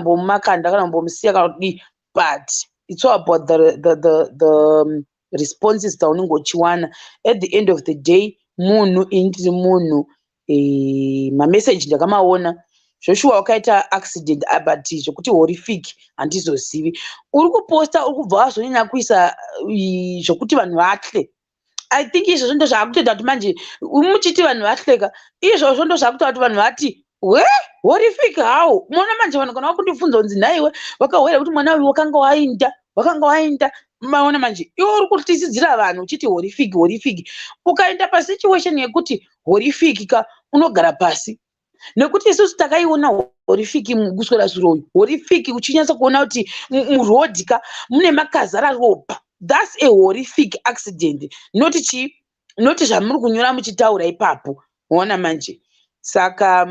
ndakana kumbomusiya kana kudii, but it's all about the responses dzaunenge uchiwana at the end of the day. Munhu, ini ndiri munhu, mameseji ndakamaona. Joshua wakaita accident, but zvokuti horrific handizozivi. Uri kuposta, uri kubva wazonyanya kuisa zvokuti vanhu vatle. I think izvozvo ndo zvaakutoita kuti manje muchiti vanhu vahleka. Izvozvo ndo zvakuita kuti vanhu vati, "We, horrific how?" Muona manje, vanhu kana vakundibvunza kunzi, "Nhaiwe, wakahwera kuti mwana uyu wakanga wainda, wakanga wainda?" Maona manje, iwe uri kutisidzira vanhu uchiti horrific, horrific. Ukaenda pasituation yekuti horrific ka, unogara pasi, nekuti isusu takaiona horrific kuswera zuro uyu. Horrific uchinyatsa kuona kuti murodhi ka mune makazara ropa, that's a horrific accident, noti chii, noti zvamuri kunyora muchitaura ipapo. Ona manje, saka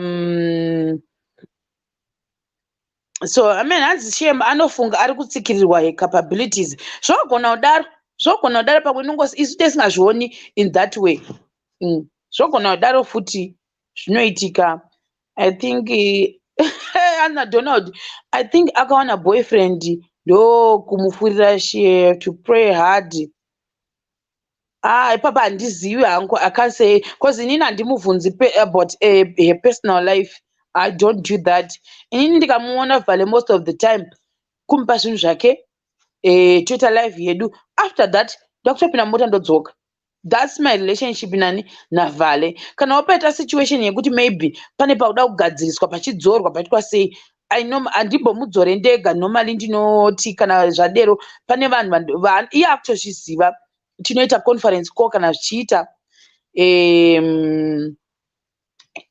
so I mean, hanzi shame, anofunga ari kutsikirirwa her capabilities. Zvogona kudaro, zvogona kudaro. Pamwe nongosi isu tisingazvioni in that way. Zvogona kudaro futi, zvinoitika. I think ana Donald, I think akawana boyfriend ndokumufurira. She have to pray hard. Ah, ipapa handizivi hangu. I can't say because inini handimubvunzi about her personal life. I don't do that. Inini ndikamuona Vale, most of the time kumupa zvinhu zvake, toita live yedu. After that ndakutopinda mota, ndodzoka. That's my relationship nani naVale. Kana wapaita situation yekuti maybe pane pauda kugadziriswa, pachidzorwa, paitwa sei, handimbomudzore ndega. Normally ndinoti kana zvadero pane vanhu, iye akutozviziva, tinoita conference call kana zvichiita.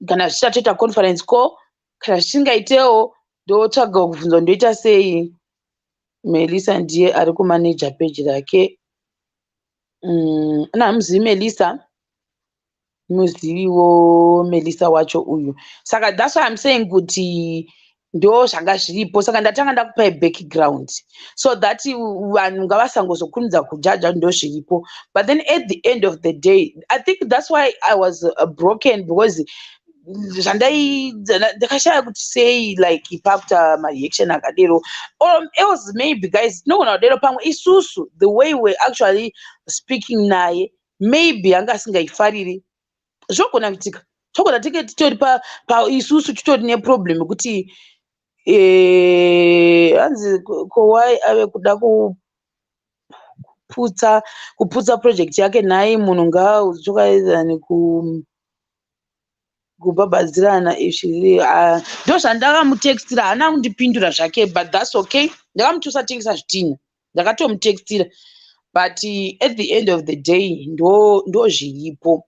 Kana zvichiita toita conference call, kana zvisingaitewo ndotsvaga kubvunza ndoita sei. Melissa ndiye ari kumaneja peji rake. Hamuzivi Melissa, muziviwo Melissa wacho uyu. Saka that's why I'm saying kuti ndo zvanga zviripo. Saka ndatanga ndakupai background so that vanhu ngavasangozokurumidza kujaja ndo zviripo. But then at the end of the day, I think that's why I was broken, because zvandai ndakashaya kuti sei like pakuta mareaction akadero. Or else maybe, guys, tinogona kudero pamwe isusu the way we're actually speaking naye, maybe anga asingaifariri. Zvogona kuitika, togona tinge titori isusu titori neproblem yekuti hanzi kowai ave kuda kuputsa project yake. Nhai, munhu ngaautsvakaizani kubhabhadzirana izvi. Ndo zvandakamutextira, haana kundipindura zvake, but that's okay. Ndakamuti usatengesa zvitinha, ndakatomutextira. But at the end of the day ndo zviripo,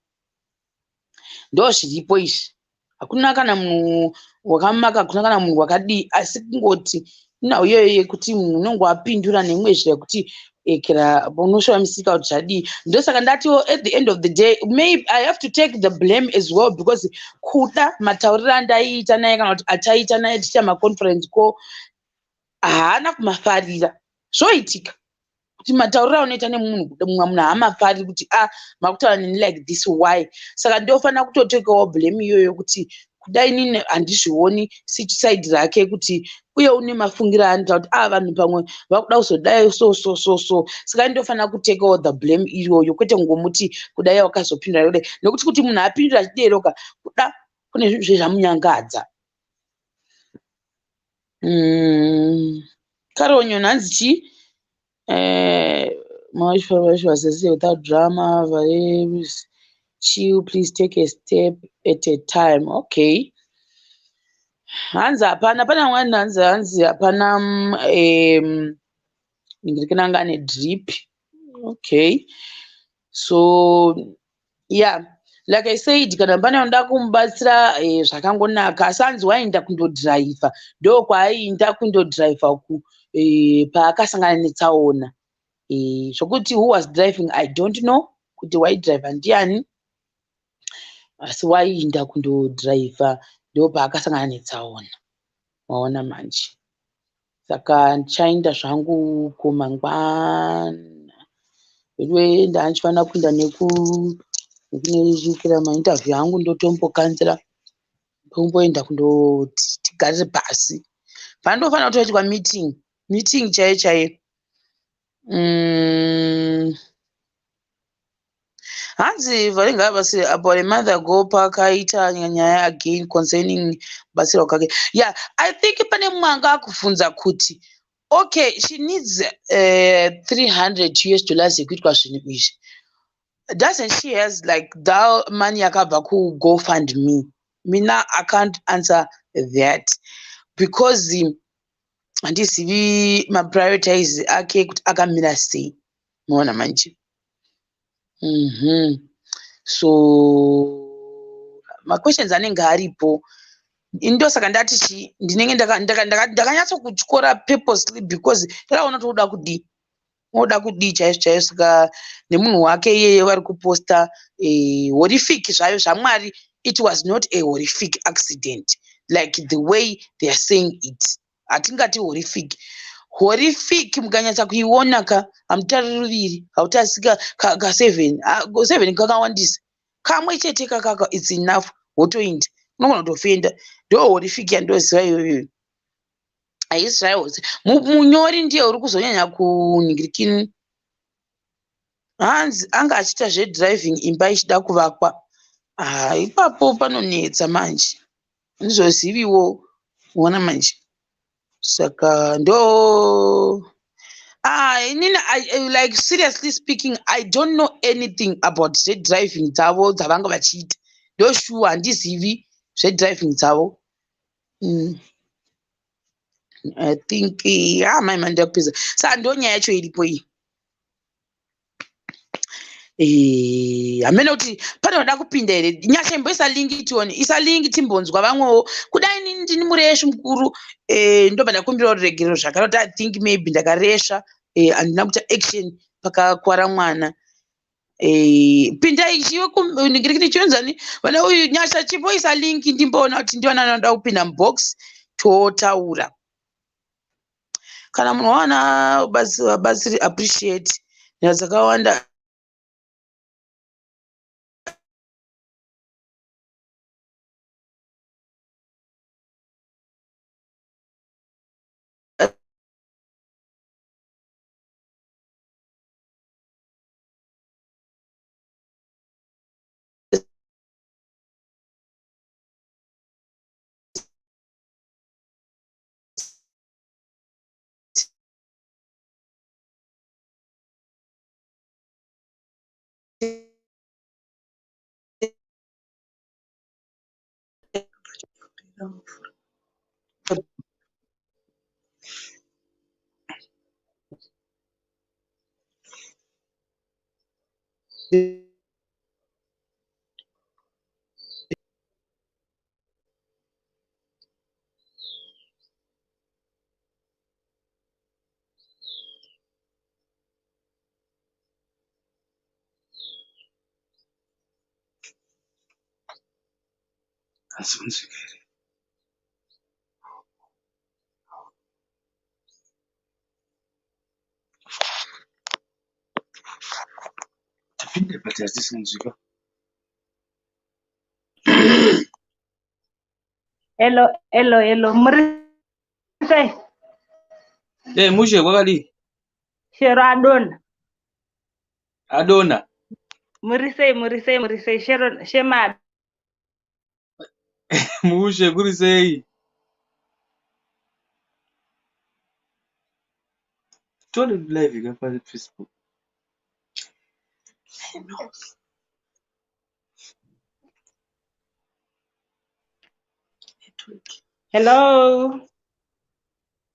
ndo zviripo izvi. Hakuna kana munhu wakamaka, hakuna kana munhu wakadii, asi kungoti nhau iyoyo yekuti munhu unonge wapindura neimwe zhira yekuti ekera unoshamisika kuti zvadii. Ndosaka ndatiwo at the end of the day maybe I have to take the blame as well, because kuda matauriro andaiita naye kana kuti ataiita naye tichiita maconference call haana kumafarira. Zvoitika kuti matauriro aunoita nemunhu, mumwe munhu haamafariri kuti a makutaura neni like this, why? Saka ndofanira kutotekawo blame iyoyo kuti kudai inini handizvioni side rake, kuti uye une mafungiro aanoita kuti a vanhu pamwe vakuda kuzodai so so so so. Saka ndofanira kutekawo the blame iyoyo, kwete kungomuti kudai wakazopindura kudai, nekuti kuti munhu apindura achideroka kuda kune zvinhu zvamunyangadza. Karonyo hanzi chii? Without drama, chill, please take a step at a time. Okay, hanzi hapana, pane vamweni hanzi hapana ndiri ane drip. Okay, so yeah, like I said, kana pane vanoda kumubatsira zvakangonaka. Asi hanzi waenda kundodhiraivha, ndokwaaienda kundodhiraivha paakasangana netsaona. Zvokuti who was driving, I don't know kuti waidhiraivha ndiani, asi waienda kundodhiraivha ndopaakasangana netsaona. Maona manje? Saka ndichaenda zvangu kumangwana. Veduwe, ndandichifanira kuenda nekunoitira mainterview angu, ndotombokanzera, ndomboenda kundoti tigarire pasi. Pandofanira kutoitwa meeting chaiyo chaiyo. Hanzi vanenge vavabatsira about a month ago pakaita nyaya again concerning kubatsirwa kwake. Yeah, I think pane mumwe anga akubvunza kuti okay, she needs 300 US dollars yekuitwa zvinhu izvi. Doesn't she has like that money yakabva kuGoFund Me? Mina I can't answer that because handizivi maprioritize ake kuti akamira sei. Maona manje? So maquestions anenge aripo. Ndosaka ndati chi ndinenge ndakanyatsokutyora purposely, because ndakaona kuti uda kudii, unoda kudii chaizvo chaizvo. Saka nemunhu wake iyeye vari kuposta horrific zvayo zvaMwari, it was not a horrific accident like the way they are saying it. Hatingati horrific. Horrific mukanyatsa kuiona ka, hamutari ruviri, hautarisi ka7 7, kakawandisa. Kamwe chete kakaka, it's enough, wotoinda, unogona kutofenda. Ndo horrific yandoziva iyoyo. Haisi zvayo. Munyori ndiye uri kuzonyanya kunhingirikini. Hanzi anga achiita zvedriving imba ichida kuvakwa. Ha, ipapo panonetsa manje, handizoziviwo. Ona manje, saka ndo Ah, inini like seriously speaking, I don't know anything about zvedriving dzavo dzavanga vachiita. Ndoshuwa handizivi zvedriving dzavo. I think ya mai mandi yakupedza. Saka ndonyaya yacho iripo iyi. Hamene kuti pane vada kupinda here. Nyasha, imboisa link tione, isa link timbonzwa vamwewo. Kudai inini ndini mureshi mukuru, ndobva ndakumbirawo ruregerero zvakare kuti I think maybe ndakaresva, handina kuita action pakakwara mwana. Pindai chiwe ningirikiti chionzani vana uyu. Nyasha, chimboisa link ndimboona kuti ndiwana vanoda kupinda mubox totaura. Kana munhu wawana vabatsiri, appreciate nyaya dzakawanda. Asi kunzwika here? Tapinda but hatisi kunzwika. Hello, hello, hello. Muri sei? Mushe, kwakadii? Shero adona. Adona. Muri sei, muri sei, muri sei? Shero, Shema. Mushe, kuri sei? Tore live ka paFacebook. Hello.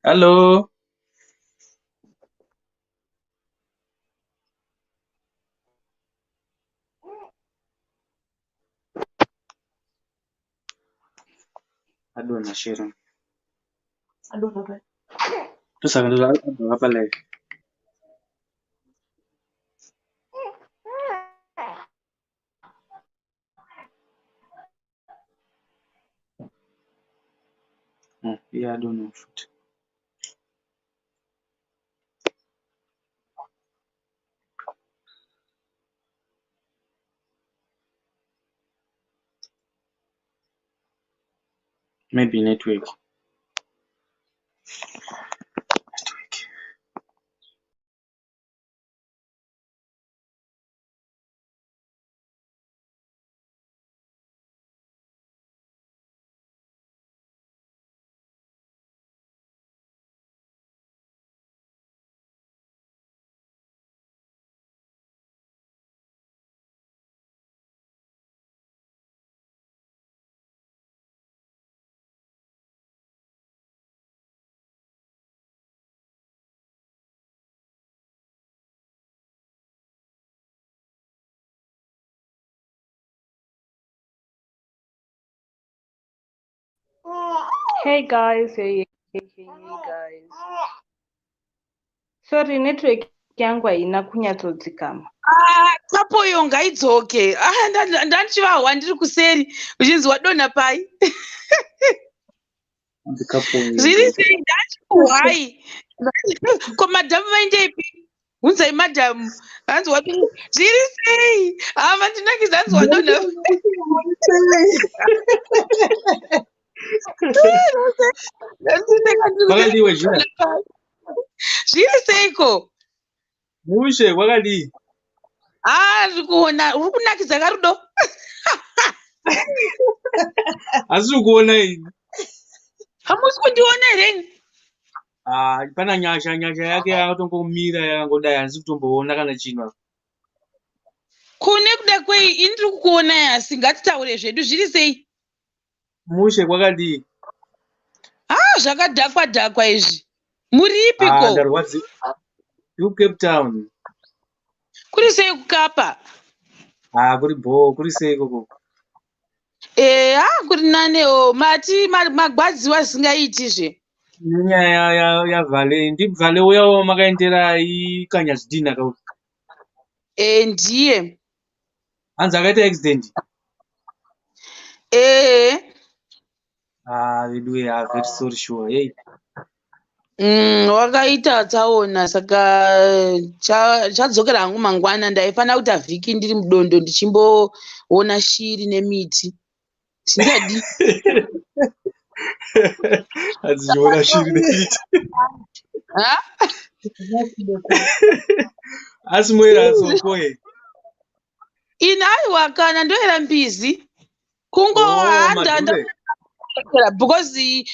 Hello. Adona Sharon. Adona pai? Ndosaka ndabva pa live. Iye adona futi. Maybe network. Network. Hey guys, hey, hey, hey, hey guys. Sorry, network yangu haina kunyatsodzikama. Ah, kapoyo ngaidzoke. Ah, ndandichivahwa ndiri kuseri uchinzi wadonha pai. Hanzi kapoyo. Zviri sei? Ndachikuhwai. Ko madhamu vaindepi? Hunzai madhamu. Hanzi wadonha. Zviri sei? Ah, mandinakidza, hanzi wadonha. Ndandiseka ndiri Kwakadii wejina? Zviri seiko? Mushe, kwakadii? Ah, ndiri kuona uri kunakidza karudo. Asi uri kuona ini. Hamusi kundiona here? Ah, pana Nyasha, Nyasha yake yakatongomira yakangodai, handisi kutomboona kana chinhu apa. Kune kuda kwei? Ini ndiri kukuonai, asi ngatitaure zvedu. Zviri sei? Mushe, kwakadii? Ah, zvakadhakwa dhakwa izvi. Muripiko? Ah, ndarwadziwa. Ndiri kuCape Town. Kuri sei kuKapa? Ah, kuri bho, kuri sei ikoko? Eya, kuri nanewo. Mati magwadziwa zvisingaiti zve. Nenyaya yaVale, ndiVale uya wamakaendera ikanya zvidhina kauya. E, ndiye. Hanzi akaita accident. Ee. Ah, vedu, ah, very sorry sure. Hey. Wakaita tsaona, saka chadzokera hangu mangwana. Ndaifanira kuita vhiki ndiri mudondo ndichimboona shiri nemiti. Tingadi. Adzichiona shiri nemiti. Ha? Asi moera tsoko ye. Ini aiwa, kana ndoera mbizi. Kungohanda. Madhure. Because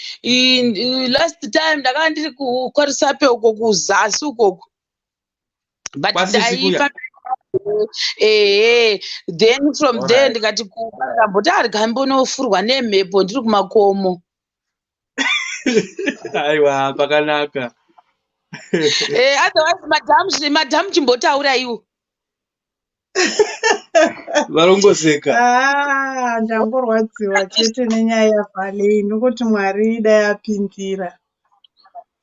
last time ndakanga ndiri kuKwarisape uko kuzasi ukoko. But Kwasisi kuya. ndaifa, ehe, then from there ndikati ndamboti arikambonofuurwa nemhepo ndiri kumakomo. Aiwa, pakanaka. Eh, otherwise madam, madam, chimbotaura iwo. Varongoseka. Ah, ndangorwadziwa chete nenyaya yaValei, nokuti Mwari dai apindira.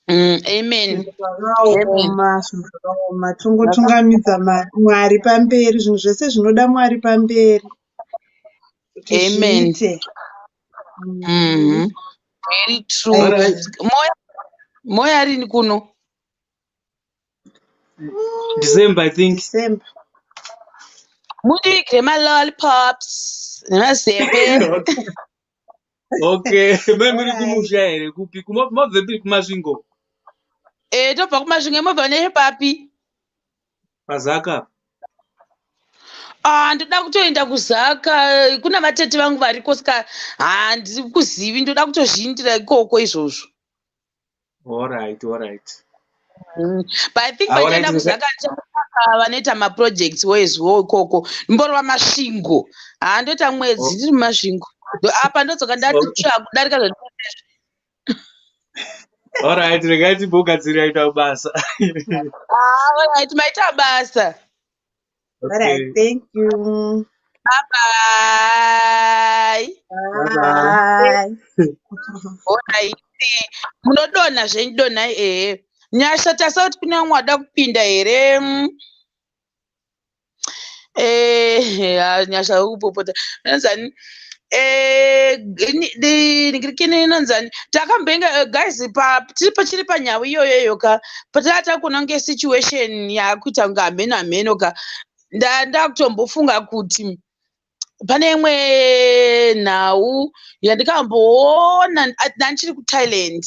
Amen. Zvinhu zvakaoma, zvinhu zvakaoma. Tongotungamidza Mwari pamberi, zvinhu zvese zvinoda Mwari pamberi kuti Amen. zviite. Very true. Moya, moya rini kuno? December, I think. December. Mundivigire malollipops nemazembe. Okay, mai muri Alright. kumusha here? Kupi? Mabvepi? KuMasvingo? Eh, tobva kuMasvingo. Mobva nepapi? PaZaka. Ah, ndoda kutoenda kuZaka. Kuna vatete vangu variko, saka handiri kuzivi. Ndoda kutozviindira ikoko izvozvo. Alright. But I think Ah, vachienda alright. kuZaka ndichatsvaka vanoita maprojects wezuwo ikoko. Ndimborova Masvingo. Ha, ndoita mwedzi ndiri muMasvingo. Apa ndodzoka ndatsva kudarika zvandinoita izvi. Alright, regai timbogadzirira ita basa. Ah, alright, maita basa. Alright, Okay. thank you. Bye bye. Bye. Alright. Munodonha zvenyu, donhai ehe. Nyasha, tasa kuti kune vamwe vada kupinda here? Eh, Nyasha wekupopota. Inonzani? Eh, ngirikini inonzani? Takambenga guys, pa tiri pachiri panyau iyoyo ka. Patata kuona kunge situation yakuita kunge hameno hameno ka. Ndakutombofunga kuti pane imwe nhau yandikamboona ndandichiri kuThailand,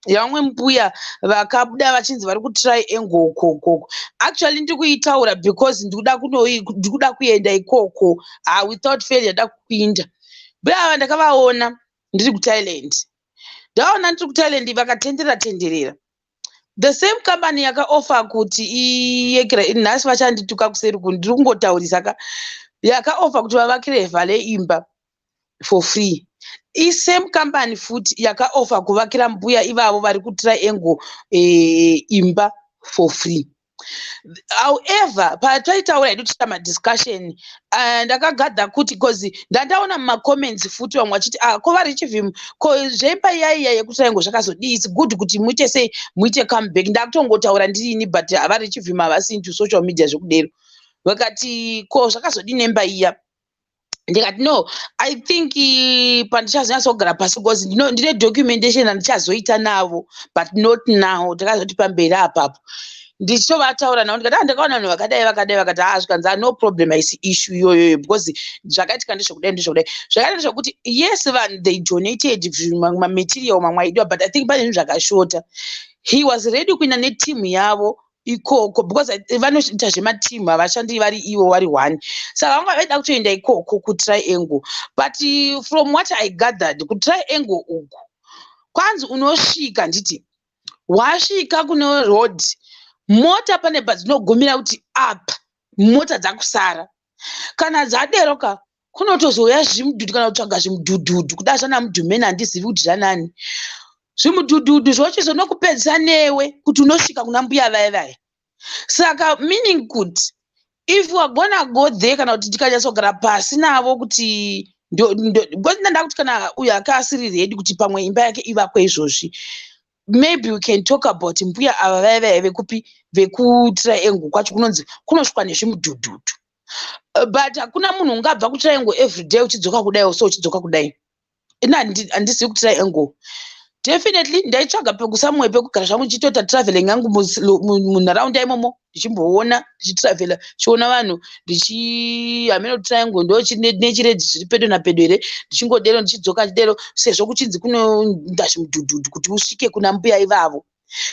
yavamwe mbuya vakabuda vachinzi vari kuTriangle ukoko. Actually ndiri kuitaura because ndikuda kuenda ikoko. Ah, without failure ndoda kuinda. Mbuya ava ndakavaona ndiri kuThailand. Ndaona ndiri kuThailand vakatenderera tenderera. The same company yakaoffer kuti iyekera, nhasi vachandituka kuseri kuno, ndiri kungotaurisa ka, yakaoffer kuti vavakire Vale imba for free, isame company futi yakaoffer kuvakira mbuya ivavo vari kuTriangle imba for free. However, pataitaura hedu tichiita madiscussion, ndakagadha kuti, 'cause ndandaona mumacomments futi vamwe vachiti, "Ah, ko varichivhim, ko zvemba iyaiya yekuTriangle zvakazodii? It's good kuti muite sei, muite comeback." Ndakutongotaura ndirini, but havarichivhim, havasi into social media zvekudero. Vakati, "Ko zvakazodii nemba iya?" Ndikati, "No, I think pandichazonyatsogara pasi, because ndine documentation yandichazoita navo, but not now." Takazoti pamberi apapo ndichitovataura navo, ndikati, "Ah, ndakaona vanhu vakadai vakadai." Vakati, "Ah," zvikanzi, "Ah, no problem, haisi issue iyoyoyo, because zvakaitika ndezvekudai, ndezvekudai." Zvakaita ndezvekuti yes, vanhu they donated mamaterial mamwe aidiwa, but I think pane zvinhu zvakashota. He was ready kuenda netimu yavo ikoko because vanoita zvematimu, havashandi vari ivo vari one, saka vanga vaida kutoenda ikoko kuTriangle. But from what I gathered, kuTriangle uku kwanzi unosvika, nditi Wasvika kune road, mota pane padzinogumira kuti apa mota dzakusara. Kana dzadero ka, kunotozouya zvimudhudhu kana kutsvaga zvimudhudhudhu, kuda zvana mudhumeni, handizivi kuti zvanani. Zvimudhudhudhu zvochizonokupedzisa newe kuti unosvika kuna mbuya vaya vaya. Saka meaning kuti if we are gonna go there, kana kuti tikanyatsogara pasi navo kuti because ndanda kuti kana uyu aka asiri ready kuti pamwe imba yake ivakwe izvozvi, maybe we can talk about mbuya ava vaya vaya vekupi, vekuTriangle kwacho kunonzi kunosvikwa nezvimudhudhudhu. But hakuna munhu ungabva kuTriangle everyday uchidzoka kudai, so uchidzoka kudai. Ini handizivi kuTriangle. Definitely ndaitsvaga pekusamwe pekugara zvangu, ndichitoita travelling yangu munharaunda imomo, ndichimboona, ndichitravhela, ndichiona vanhu, ndichihameno Triangle ndo neChiredzi zviri pedo napedo here, ndichingodero, ndichidzoka chidero, sezvo kuchinzi kunoenda zvimudhudhudhu kuti usvike kuna mbuya ivavo.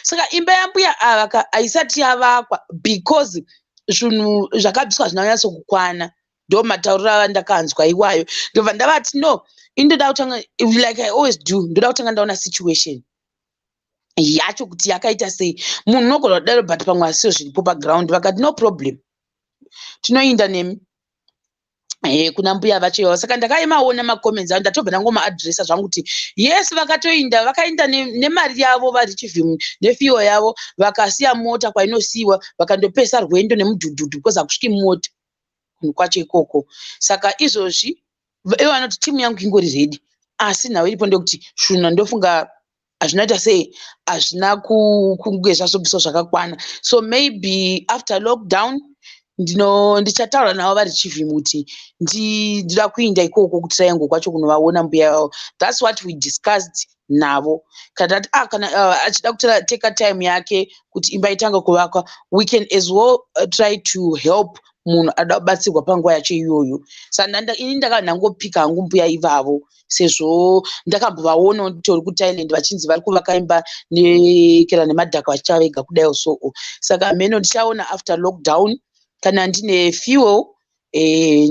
Saka imba yambuya ava ka haisati yavakwa because zvinhu zvakabviswa hazvina kunyatsokukwana. Ndo matauriro avandakanzwa iwayo. Ndobva ndavati no, ini ndoda kutanga, like I always do, ndoda kutanga ndaona situation yacho kuti yakaita sei. Munhu unogona kudaro, but pamwe asiwo zviripo paground. Vakati no problem, tinoinda nemi kuna mbuya vacho ivavo. Saka ndakaimaona macomments avo, ndatobva ndangomaadresa zvangu kuti yes, vakatoinda, vakainda nemari yavo varichivhimu nefuel yavo, vakasiya mota kwainosiyiwa, vakandopesa rwendo nemudhudhudhu because hakusviki mota kunhu kwacho ikoko. Saka izvozvi ivo vanoti timu yangu ingori ready, asi nhau iripo ndekuti shuna ndofunga hazvinoita sei, hazvina kunge zvazobviswa zvakakwana. So maybe after lockdown ndichataura navo vari chivhimu kuti ndinoda kuinda ikoko kuTriangle kwacho kunovaona mbuya vavo. That's what we discussed navo. Kana tati ah, kana achida kutora teka time yake kuti imba itange kuvakwa, we can as well try to help munhu ada kubatsirwa panguva yacho iyoyo. Saka ini ndangopika hangu mbuya ivavo, sezvo ndakambovaonawo nditori kuThailand vachinzi vari kuvaka imba nekera nemadhaka vachichavega kudaiwo. So saka mheno, ndichaona after lockdown kana ndine fuel,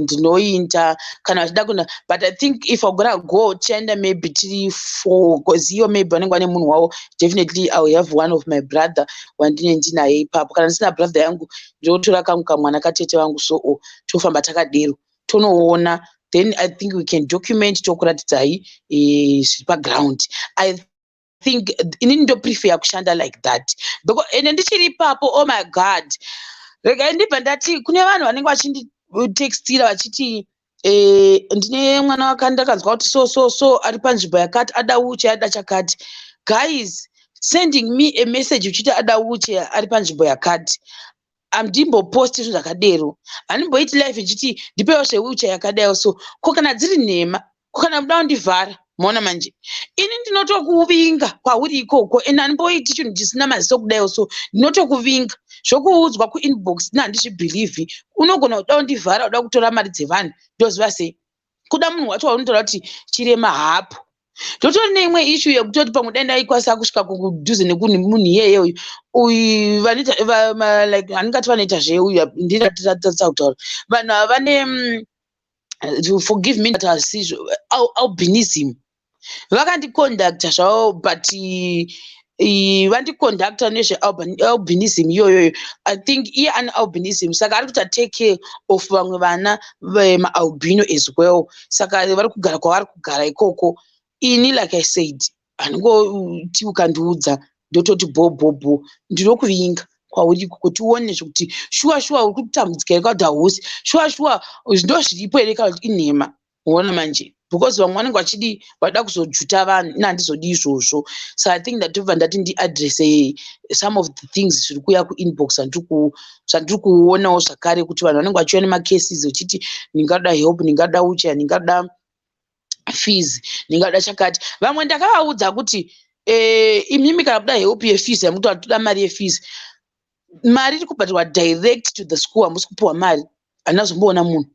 ndinoinda kana vachida kuenda. But I think if I'm gonna go, tichaenda maybe tiri four, because iyo maybe vanenge vane munhu wavo. Definitely I will have one of my brother wandine ndinaye ipapo. Kana ndisina brother yangu, ndinotora kangu kamwana katete vangu, so tofamba takadero, tonoona. Then I think we can document, tokuratidzai zviri paground. I think inini ndoprefer kushanda like that because ende ndichiri ipapo, oh my God, regai ndibva ndati kune vanhu vanenge vachinditextira vachiti ndine mwana wakandakanzwa kuti so so so ari panzvimbo yakati, ada uche, ada chakati. Guys, sending me a message uchiti ada uche, ari panzvimbo yakati, handimboposti zvinhu zvakadero. Handimboiti live ichiti ndipewo zveuche yakadaiwo. So ko kana dziri nhema? Ko kana muda kundivhara? Maona manje, ini ndinotokuvinga kwauri ikoko, ende handimboiti chinhu chisina maziso kudaiwo. So ndinotokuvinga. Zvokuudzwa kuinbox ina handizvibhilivhi. Unogona kuda kundivhara, uda kutora mari dzevanhu, ndoziva sei? Kuda munhu wacho waunotaura kuti chirema hapo. Ndotori neimwe issue yekutoti pamwe dai ndaikwanisa kusvika kudhuze nemunhu iyeye uyu uyu vanoita like handingati vanoita zveuyu, ndindatadza kutaura. Vanhu ava vane forgive me, asizvo, albinism. Vakandicontacta zvavo, but vandicontacta nezvealbinism iyoyoyo. I think iye ane albinism, saka ari kuita take care of vamwe vana vemaalbino as well. Saka vari kugara kwavari kugara ikoko. Ini, like I said, handingoti ukandiudza ndototi bho bho bho. Ndinokuvinga kwauri ikoko, tione zvekuti shuwa shuwa uri kutambudzika here kana kuti hausi shuwa shuwa, ndo zviripo here kana kuti inhema. Uona manje, because vamwe vanenge vachidi vada kuzojuta vanhu, ini handizodi izvozvo. So I think ndatobva ndati ndiadrese some of the things zviri kuuya kuinbox, zvandiri kuonawo zvakare, kuti vanhu vanenge vachiuya nemacases vachiti ndingada help, ndingada ucha, ndingada fees, ndingada chakati. Vamwe ndakavaudza kuti imimi kana kuda help yefees, yamukuti toda mari yefees, mari iri kubhadharwa direct to the school, hamusi kupiwa mari. Handina zomboona munhu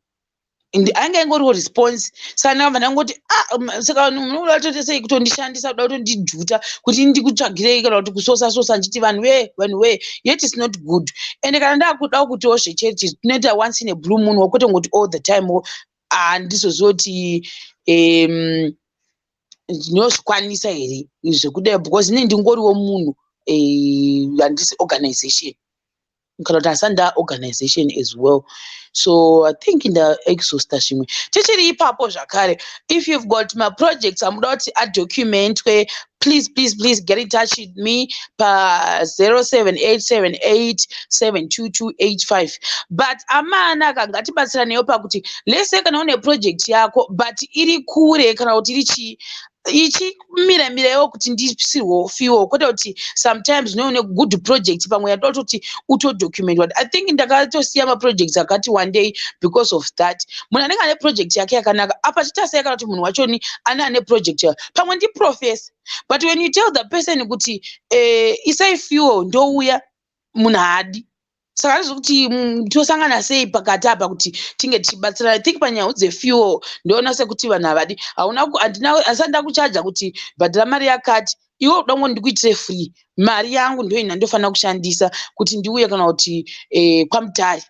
ainge ingoriwo response. Saka ndakabva ndangoti ah, saka munoda kutoita sei, kutondishandisa, kuda kutondidhuta kuti ndikutsvagirei kana kuti kusosa sosa, ndichiti vanhu wee, vanhu wee. Yet is not good. Ende kana ndakuda kutiwo zvechurch, tinoita once in a blue moon, kwete ngoti all the time. Handizozivi kuti ndinozvikwanisa here zvekudai, because ine ndingoriwo munhu. Handisi organization kana kuti handisati ndaorganization as well. So I think ndaexhausta zvimwe. Tichiri ipapo zvakare, if you've got maprojects amuda kuti adocumentwe, please, please, please get in touch with me pa078 72285. But amana ngatibatsiranewo pakuti lese kana une project yako but iri kure kana kuti iri chii, ichimiramirawo kuti ndisirwewo fuel, kwete kuti sometimes unoone good project pamwe yatoda kutoti utodocumentwa. I think ndakatosiya maprojects akati one day because of that. Munhu anenge ane project yake yakanaka apa, chitasei kana kuti munhu wachoni ane project yayo, pamwe ndiprofessor, but when you tell the person kuti isai fuel ndouya, munhu haadi. Saka handizvo kuti tosangana sei pakati apa kuti tinge tichibatsirana. I think panyaya dzefuel ndoona sekuti vanhu havadi. Hauna, handina, asati ndakuchaja kuti bhadhara mari yakati, iwe uda kungoti ndikuitire free. Mari yangu ndoina ndofanira kushandisa kuti ndiuye kana kuti kwaMutare,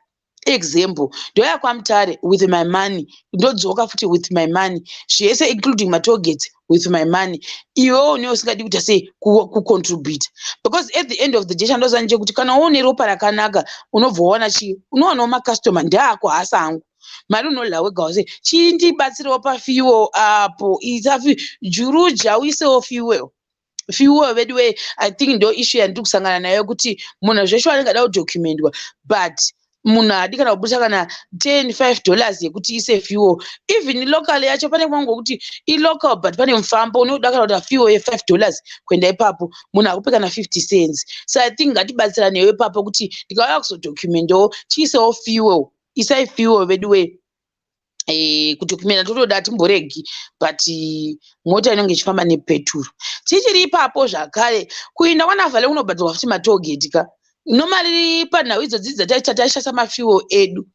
example, ndouya kwaMutare with my money, ndodzoka futi with my money, zvese including matollgates with my money. Iwewo une usingadi kuita sei kucontribute, because at the end of the day, chandoziva ndechekuti kana une ropa rakanaka, unobva wawana chii, unowanawo macustomer. Ndeako, hasi angu. Mari unodya wega wase. Chindibatsirewo pafuel apo, isa juruja, uisewo fuel. Fuel vedu we, I think ndo issue yandiri kusangana nayo, kuti munhu zveshe anenge ada kudocumentwa, but munhu haadi kana kubudisa kana 10 $5 yekuti ise fuel. Even local yacho, pane kwangokuti ilocal but pane mufambo unoda kana kuti fuel ye$5 kuenda ipapo, munhu akupe kana 50 cents. So I think ngatibatsiranewo ipapo kuti ndikauya kuzodocumendawo, chiisewo fuel, isai fuel vedu we. Kudocumenta totoda, timboregi, but mota inenge ichifamba nepeturu. Tichiri ipapo zvakare, kuinda kwaNavhale kunobhadharwa futi matollgate ka. Normally panhau idzodzi dzataita taishandisa mafuel edu.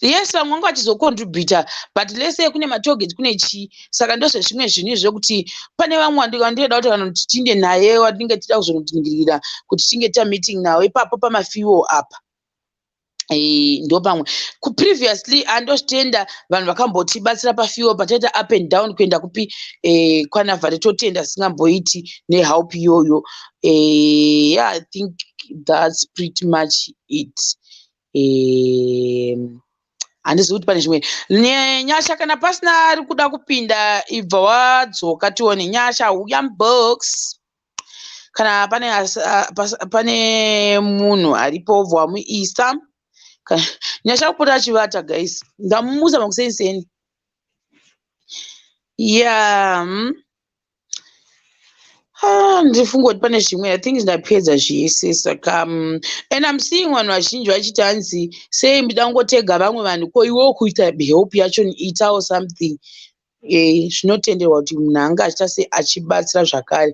Yes, vamwe vanga vachizocontributa, but lese kune matollgate, kune chii. Saka ndozvezvimwe zvinhu izvo kuti pane vamwe vandinoda kuti kana kuti tiinde naye watinenge tichida kuzoningirira kuti tinge tameeting nawo ipapo pamafuel apa. Ndo pamwe kupreviously andozvitenda vanhu vakambotibatsira pafuel pataita up and down kuenda kupi, kwaNavhare. Totenda singamboiti nehelp iyoyo. Yeah, I think that's pretty much it. Handizivi kuti pane zvimwe. Nyasha, kana pasina ari kuda kupinda, ibva wadzoka tione. Nyasha, uya mubox. Kana pane pane munhu aripo, obva wamuisa. Nyasha kupota achivata, guys, ndamumusa makuseniseni ya. Ah, ndifunga kuti pane zvimwe. I think ndapedza zvese. Saka and I'm seeing vanhu vazhinji vachiti hanzi sei ndida kungotega vamwe vanhu, ko iwewo kuita help yacho, itawo something. Zvinotenderwa kuti munhu anga achiita se achibatsira zvakare.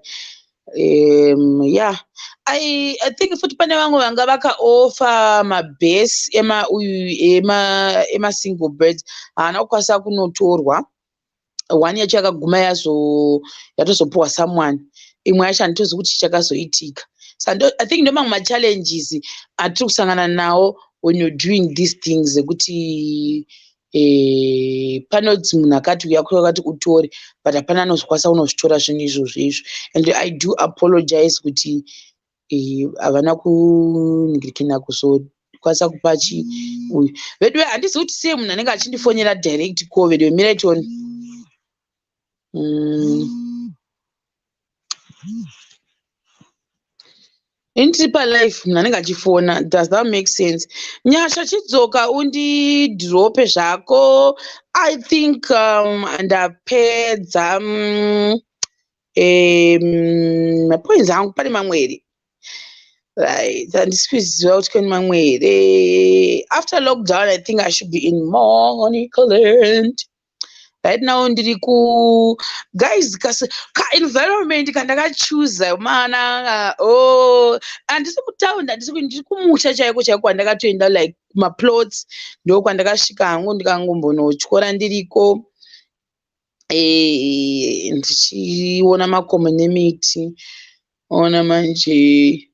Yeah, I think futi pane vamwe vanga vakaoffer mabase ema uyu ema emasingle beds, haana kukwanisa kunotorwa. One yacho yakaguma yatozopuwa someone, imwe yacho handitozivi kuti chakazoitika. So I think ndo mamwe machallenges atiri kusangana nawo when you're doing these things, ekuti panodzi munhu akati uya akati utore, but hapana anozokwanisa kunozvitora zvinhu izvozvo izvo. And I do apologize kuti havana kuningirikina kuzokwanisa kupa chi uyu. Vedu, handizivi kuti sei munhu anenge achindifonera direct call. Vedu, mirai tione. Ini tiri palive, munhu anenge achifona. Does that make sense? Nyasha, chidzoka undidhirope zvako. I think ndapedza mapoints angu. Pane mamwe here? Right, handisi kuziva kuti kune mamwe here. After lockdown, I think I should be in Manicaland. Right now ndiri ku, guys, kasi kaenvironment kandakachuza mana. Oh, handisi kutaundi, handisi, ndiri kumusha chaiko chaiko kwandakatoenda, like kumaplots, ndo kwandakasvika hangu, ndikangombonotyora ndiriko, ndichiona makomo nemiti. Ona manje,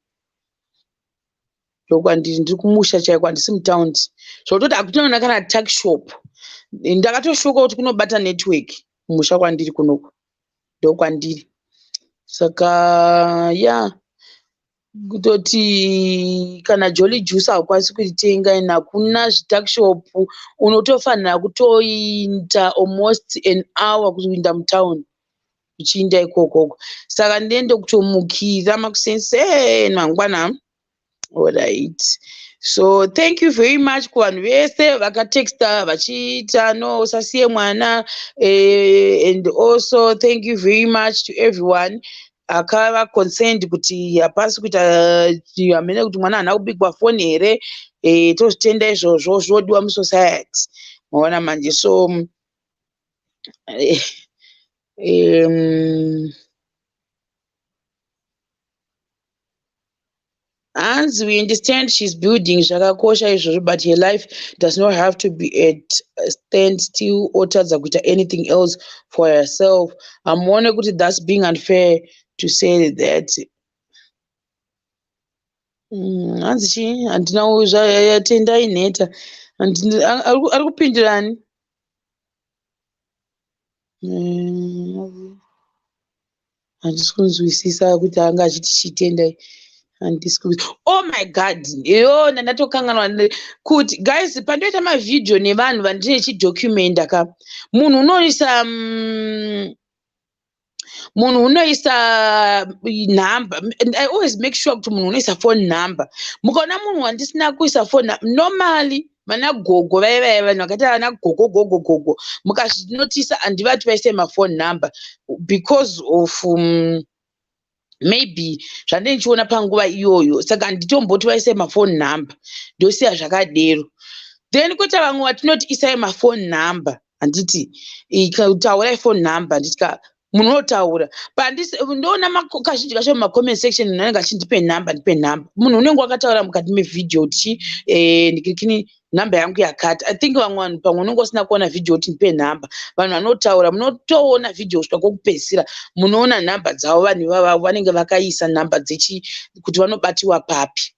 ndokwandiri, ndiri kumusha chaiko, handisi mutaundi, zvokutoti hakutoona kana tuckshop. Ndakatoshoka kuti kunobata network kumusha kwandiri kunoku, ndokwandiri. Saka yeah. Kutoti kana Jolly Juice haukwanisi kuitenga and hakuna zvituckshop. Unotofanira kutoita almost an hour kuinda mutown uchiinda ikokoko. Saka ndende kutomukira makuseni mangwana. Alright. So thank you very much kuvanhu vese vakatexta vachiita no usasiye mwana, and also thank you very much to everyone akava concerned kuti hapasi kuita hamene kuti mwana haana kubigwa foni here. Tozvitenda izvozvo, zvinodiwa musociety, maona manje. So hanzi, "We understand she's building, zvakakosha izvozvo, but her life does not have to be at stand still, otadza kuita anything else for herself. Hamuone kuti that's being unfair to say that?" Hanzi chii? Handina. Tendai Nheta ari kupindirani. Handisi kunzwisisa kuti anga achiti chitendai. Handisi. Oh my God, yo, ndandatokanganwa kuti guys, pandoita mavhidhiyo nevanhu vandine chidocumenta ka, munhu unoisa nhamba. And I always make sure kuti munhu unoisa phone number. Mukaona munhu wandisina kuisa phone number, normally vana gogo vaya vaya, vanhu vakaita vana gogo gogo gogo, mukazvinotisa handivati vaise maphone number because of maybe zvandinenge ndichiona panguva iyoyo. Saka handitomboti vaise maphone number, ndosiya zvakadero. Then kwoita vamwe vatinoti isai maphone number, handiti? Taurai phone number, handiti ka? Munhu unotaura. Ndoona kazhinji kacho mumacomment section munhu anenge achindipe nhamba, ndipe nhamba. Munhu unenge wakataura mukati mevhidhiyo kuti chi ndikirikini, nhamba yangu yakati. I think vamwe vanhu pamwe unenge usina kuona vhidhiyo kuti ndipe nhamba. Vanhu vanotaura, munotoona vhidhiyo kusvika kwokupedzisira, munoona nhamba dzavo. Vanhu ivavavo vanenge vakaisa nhamba dzechi kuti vanobatiwa papi,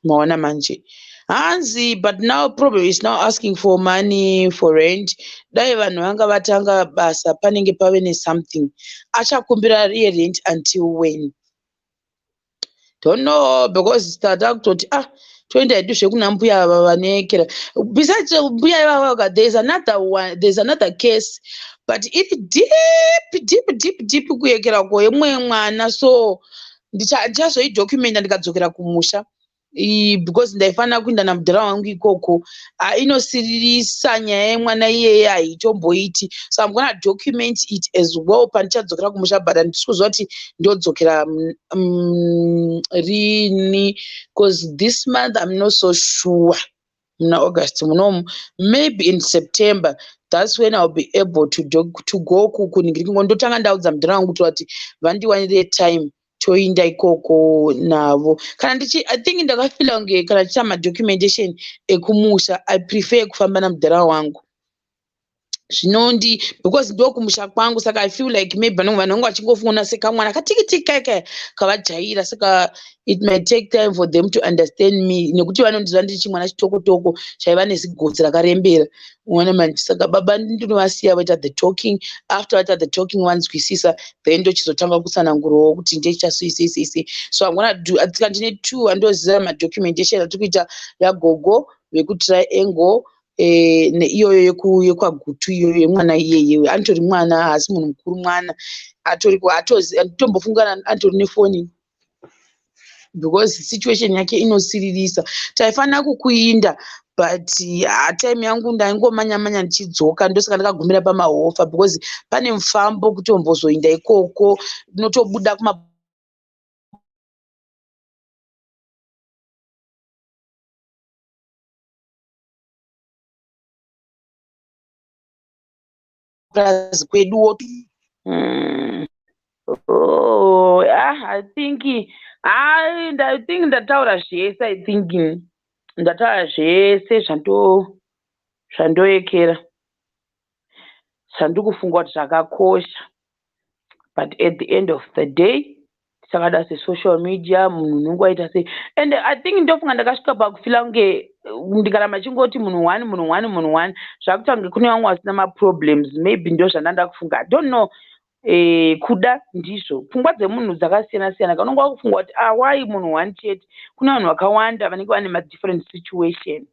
maona manje. Hanzi, "But now problem is now asking for money for rent. Dai vanhu vanga vatanga basa, panenge pave nesomething. Achakumbira rent until when? Don't know." Because tata kutoti, ah, toenda hedu zvekuna mbuya ava vanekera. Besides mbuya ivava, there's another one, there's another case, but iri deep, deep, deep, deep kuyekera kwemwe mwana. So ndichazoidocumenta ndikadzokera kumusha, because ndaifanira kuenda namudhara wangu ikoko. Inosiririsa nyaya yemwana iyeye, haitomboiti. So I'm gonna document it as well pandichadzokera kumusha, but handisi kuziva kuti ndodzokera rini, because this month I'm not so sure. Muna August munomu, maybe in September, that's when I'll be able to go kuningiriki. Ndotanga ndaudza mudhara wangu kuti vandiwanire time, toinda ikoko navo. Kana ndichi, I think ndakafeela kunge kana tichiita madocumentation ekumusha, I prefer kufamba namudhara wangu. Zvinondi because ndokumusha kwangu, saka I feel like maybe vanhu vanenge vachingofunga sekamwana katikitiki kaikai kavajaira. Saka it might take time for them to understand me, nekuti vanondiziva ndiri chimwana chitokotoko chaiva nezigotsi rakarembera, unoona manje. Saka baba ndinovasiya voita the talking. After vaita the talking, vanzwisisa, then ndochizotanga kutsanangurawo kuti ndechicha sei sei sei sei. So I'm gonna do tika ndine two andoziva madocumentation atiri kuita, yagogo vekuTriangle neiyoyo yekwaGutu, iyoyo yemwana iyeye. Anotori mwana, haasi munhu mukuru, mwana atoriko, handitombofunga atori nefoni, because situation yake inosiririsa. Taifanira kukuinda, but time yangu ndaingomanya manya ndichidzoka, ndosaka ndakagumira pamahofa, because pane mufambo kutombozoinda ikoko, unotobuda kuma purazi kweduwo. Oh, ah, I think ndataura zvese. I think ndataura zvese zvandoyekera, zvandiri kufunga kuti zvakakosha. But at the end of the day, tisakada sesocial media, munhu unenge waita sei? And I think ndofunga ndakasvika pakufeela kunge ndikaramba chingoti munhu one, munhu one, munhu one, zvakuita kunge kune vamwe vasina maproblems. Maybe ndo zvandanda kufunga, I don't know. Kuda ndizvo pfungwa dzemunhu dzakasiyana siyana. Kana unenge wakufunga kuti ah why munhu one chete, kune vanhu vakawanda vanenge vane madifferent situations.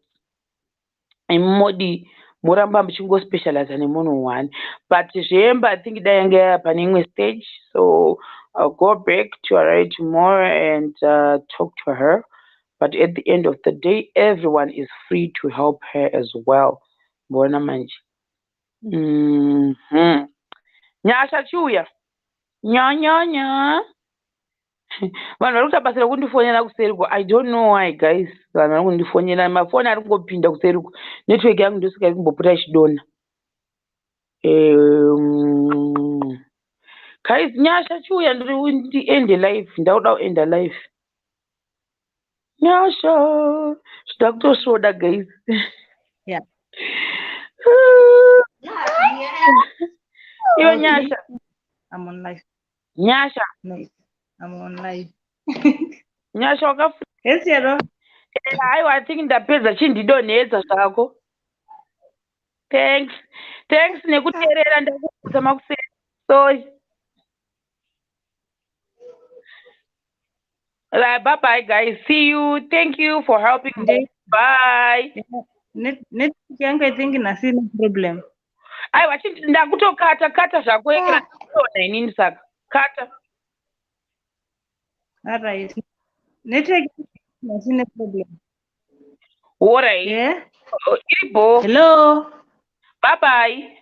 Imi modi moramba muchingospecializa nemunhu one. But zvemba I think dai yanga yava pane imwe stage, so I'll go back to Harare tomorrow and talk to her. But at the end of the day, everyone is free to help her as well. Mbona manje. Nyasha chiuya. Nya nya nya. Vanhu vari kuita basa rekundifonera kuseri uko. I don't know why guys. Vanhu vari kundifonera. Mafoni ari kungopinda kuseri uko. Network yangu ndosaka iri kumbopota ichidonha. Guys, Nyasha chiuya ndiri ndiende live. Ndakuda kuenda live. Nyasha. Zvida kutosvoda guys. Yeah. Iwe Nyasha. I'm on live. Nyasha. Nice. I'm on live. Nyasha wakafu. Yes, Yero. Aiwa, I think ndapedza, chindidonhedza zvako. Thanks. Thanks nekuteerera, ndakuudza makuseri. Sorry. Right, bye bye guys. See you. Thank you for helping me. Bye. Network yangu I think nhasi ine problem. Aiwa, ndakutokata kata zvako ekera ndakutona inini saka. Kata. All right. Network nhasi ine problem. All right. Yeah. Iripo. Hello. Bye bye.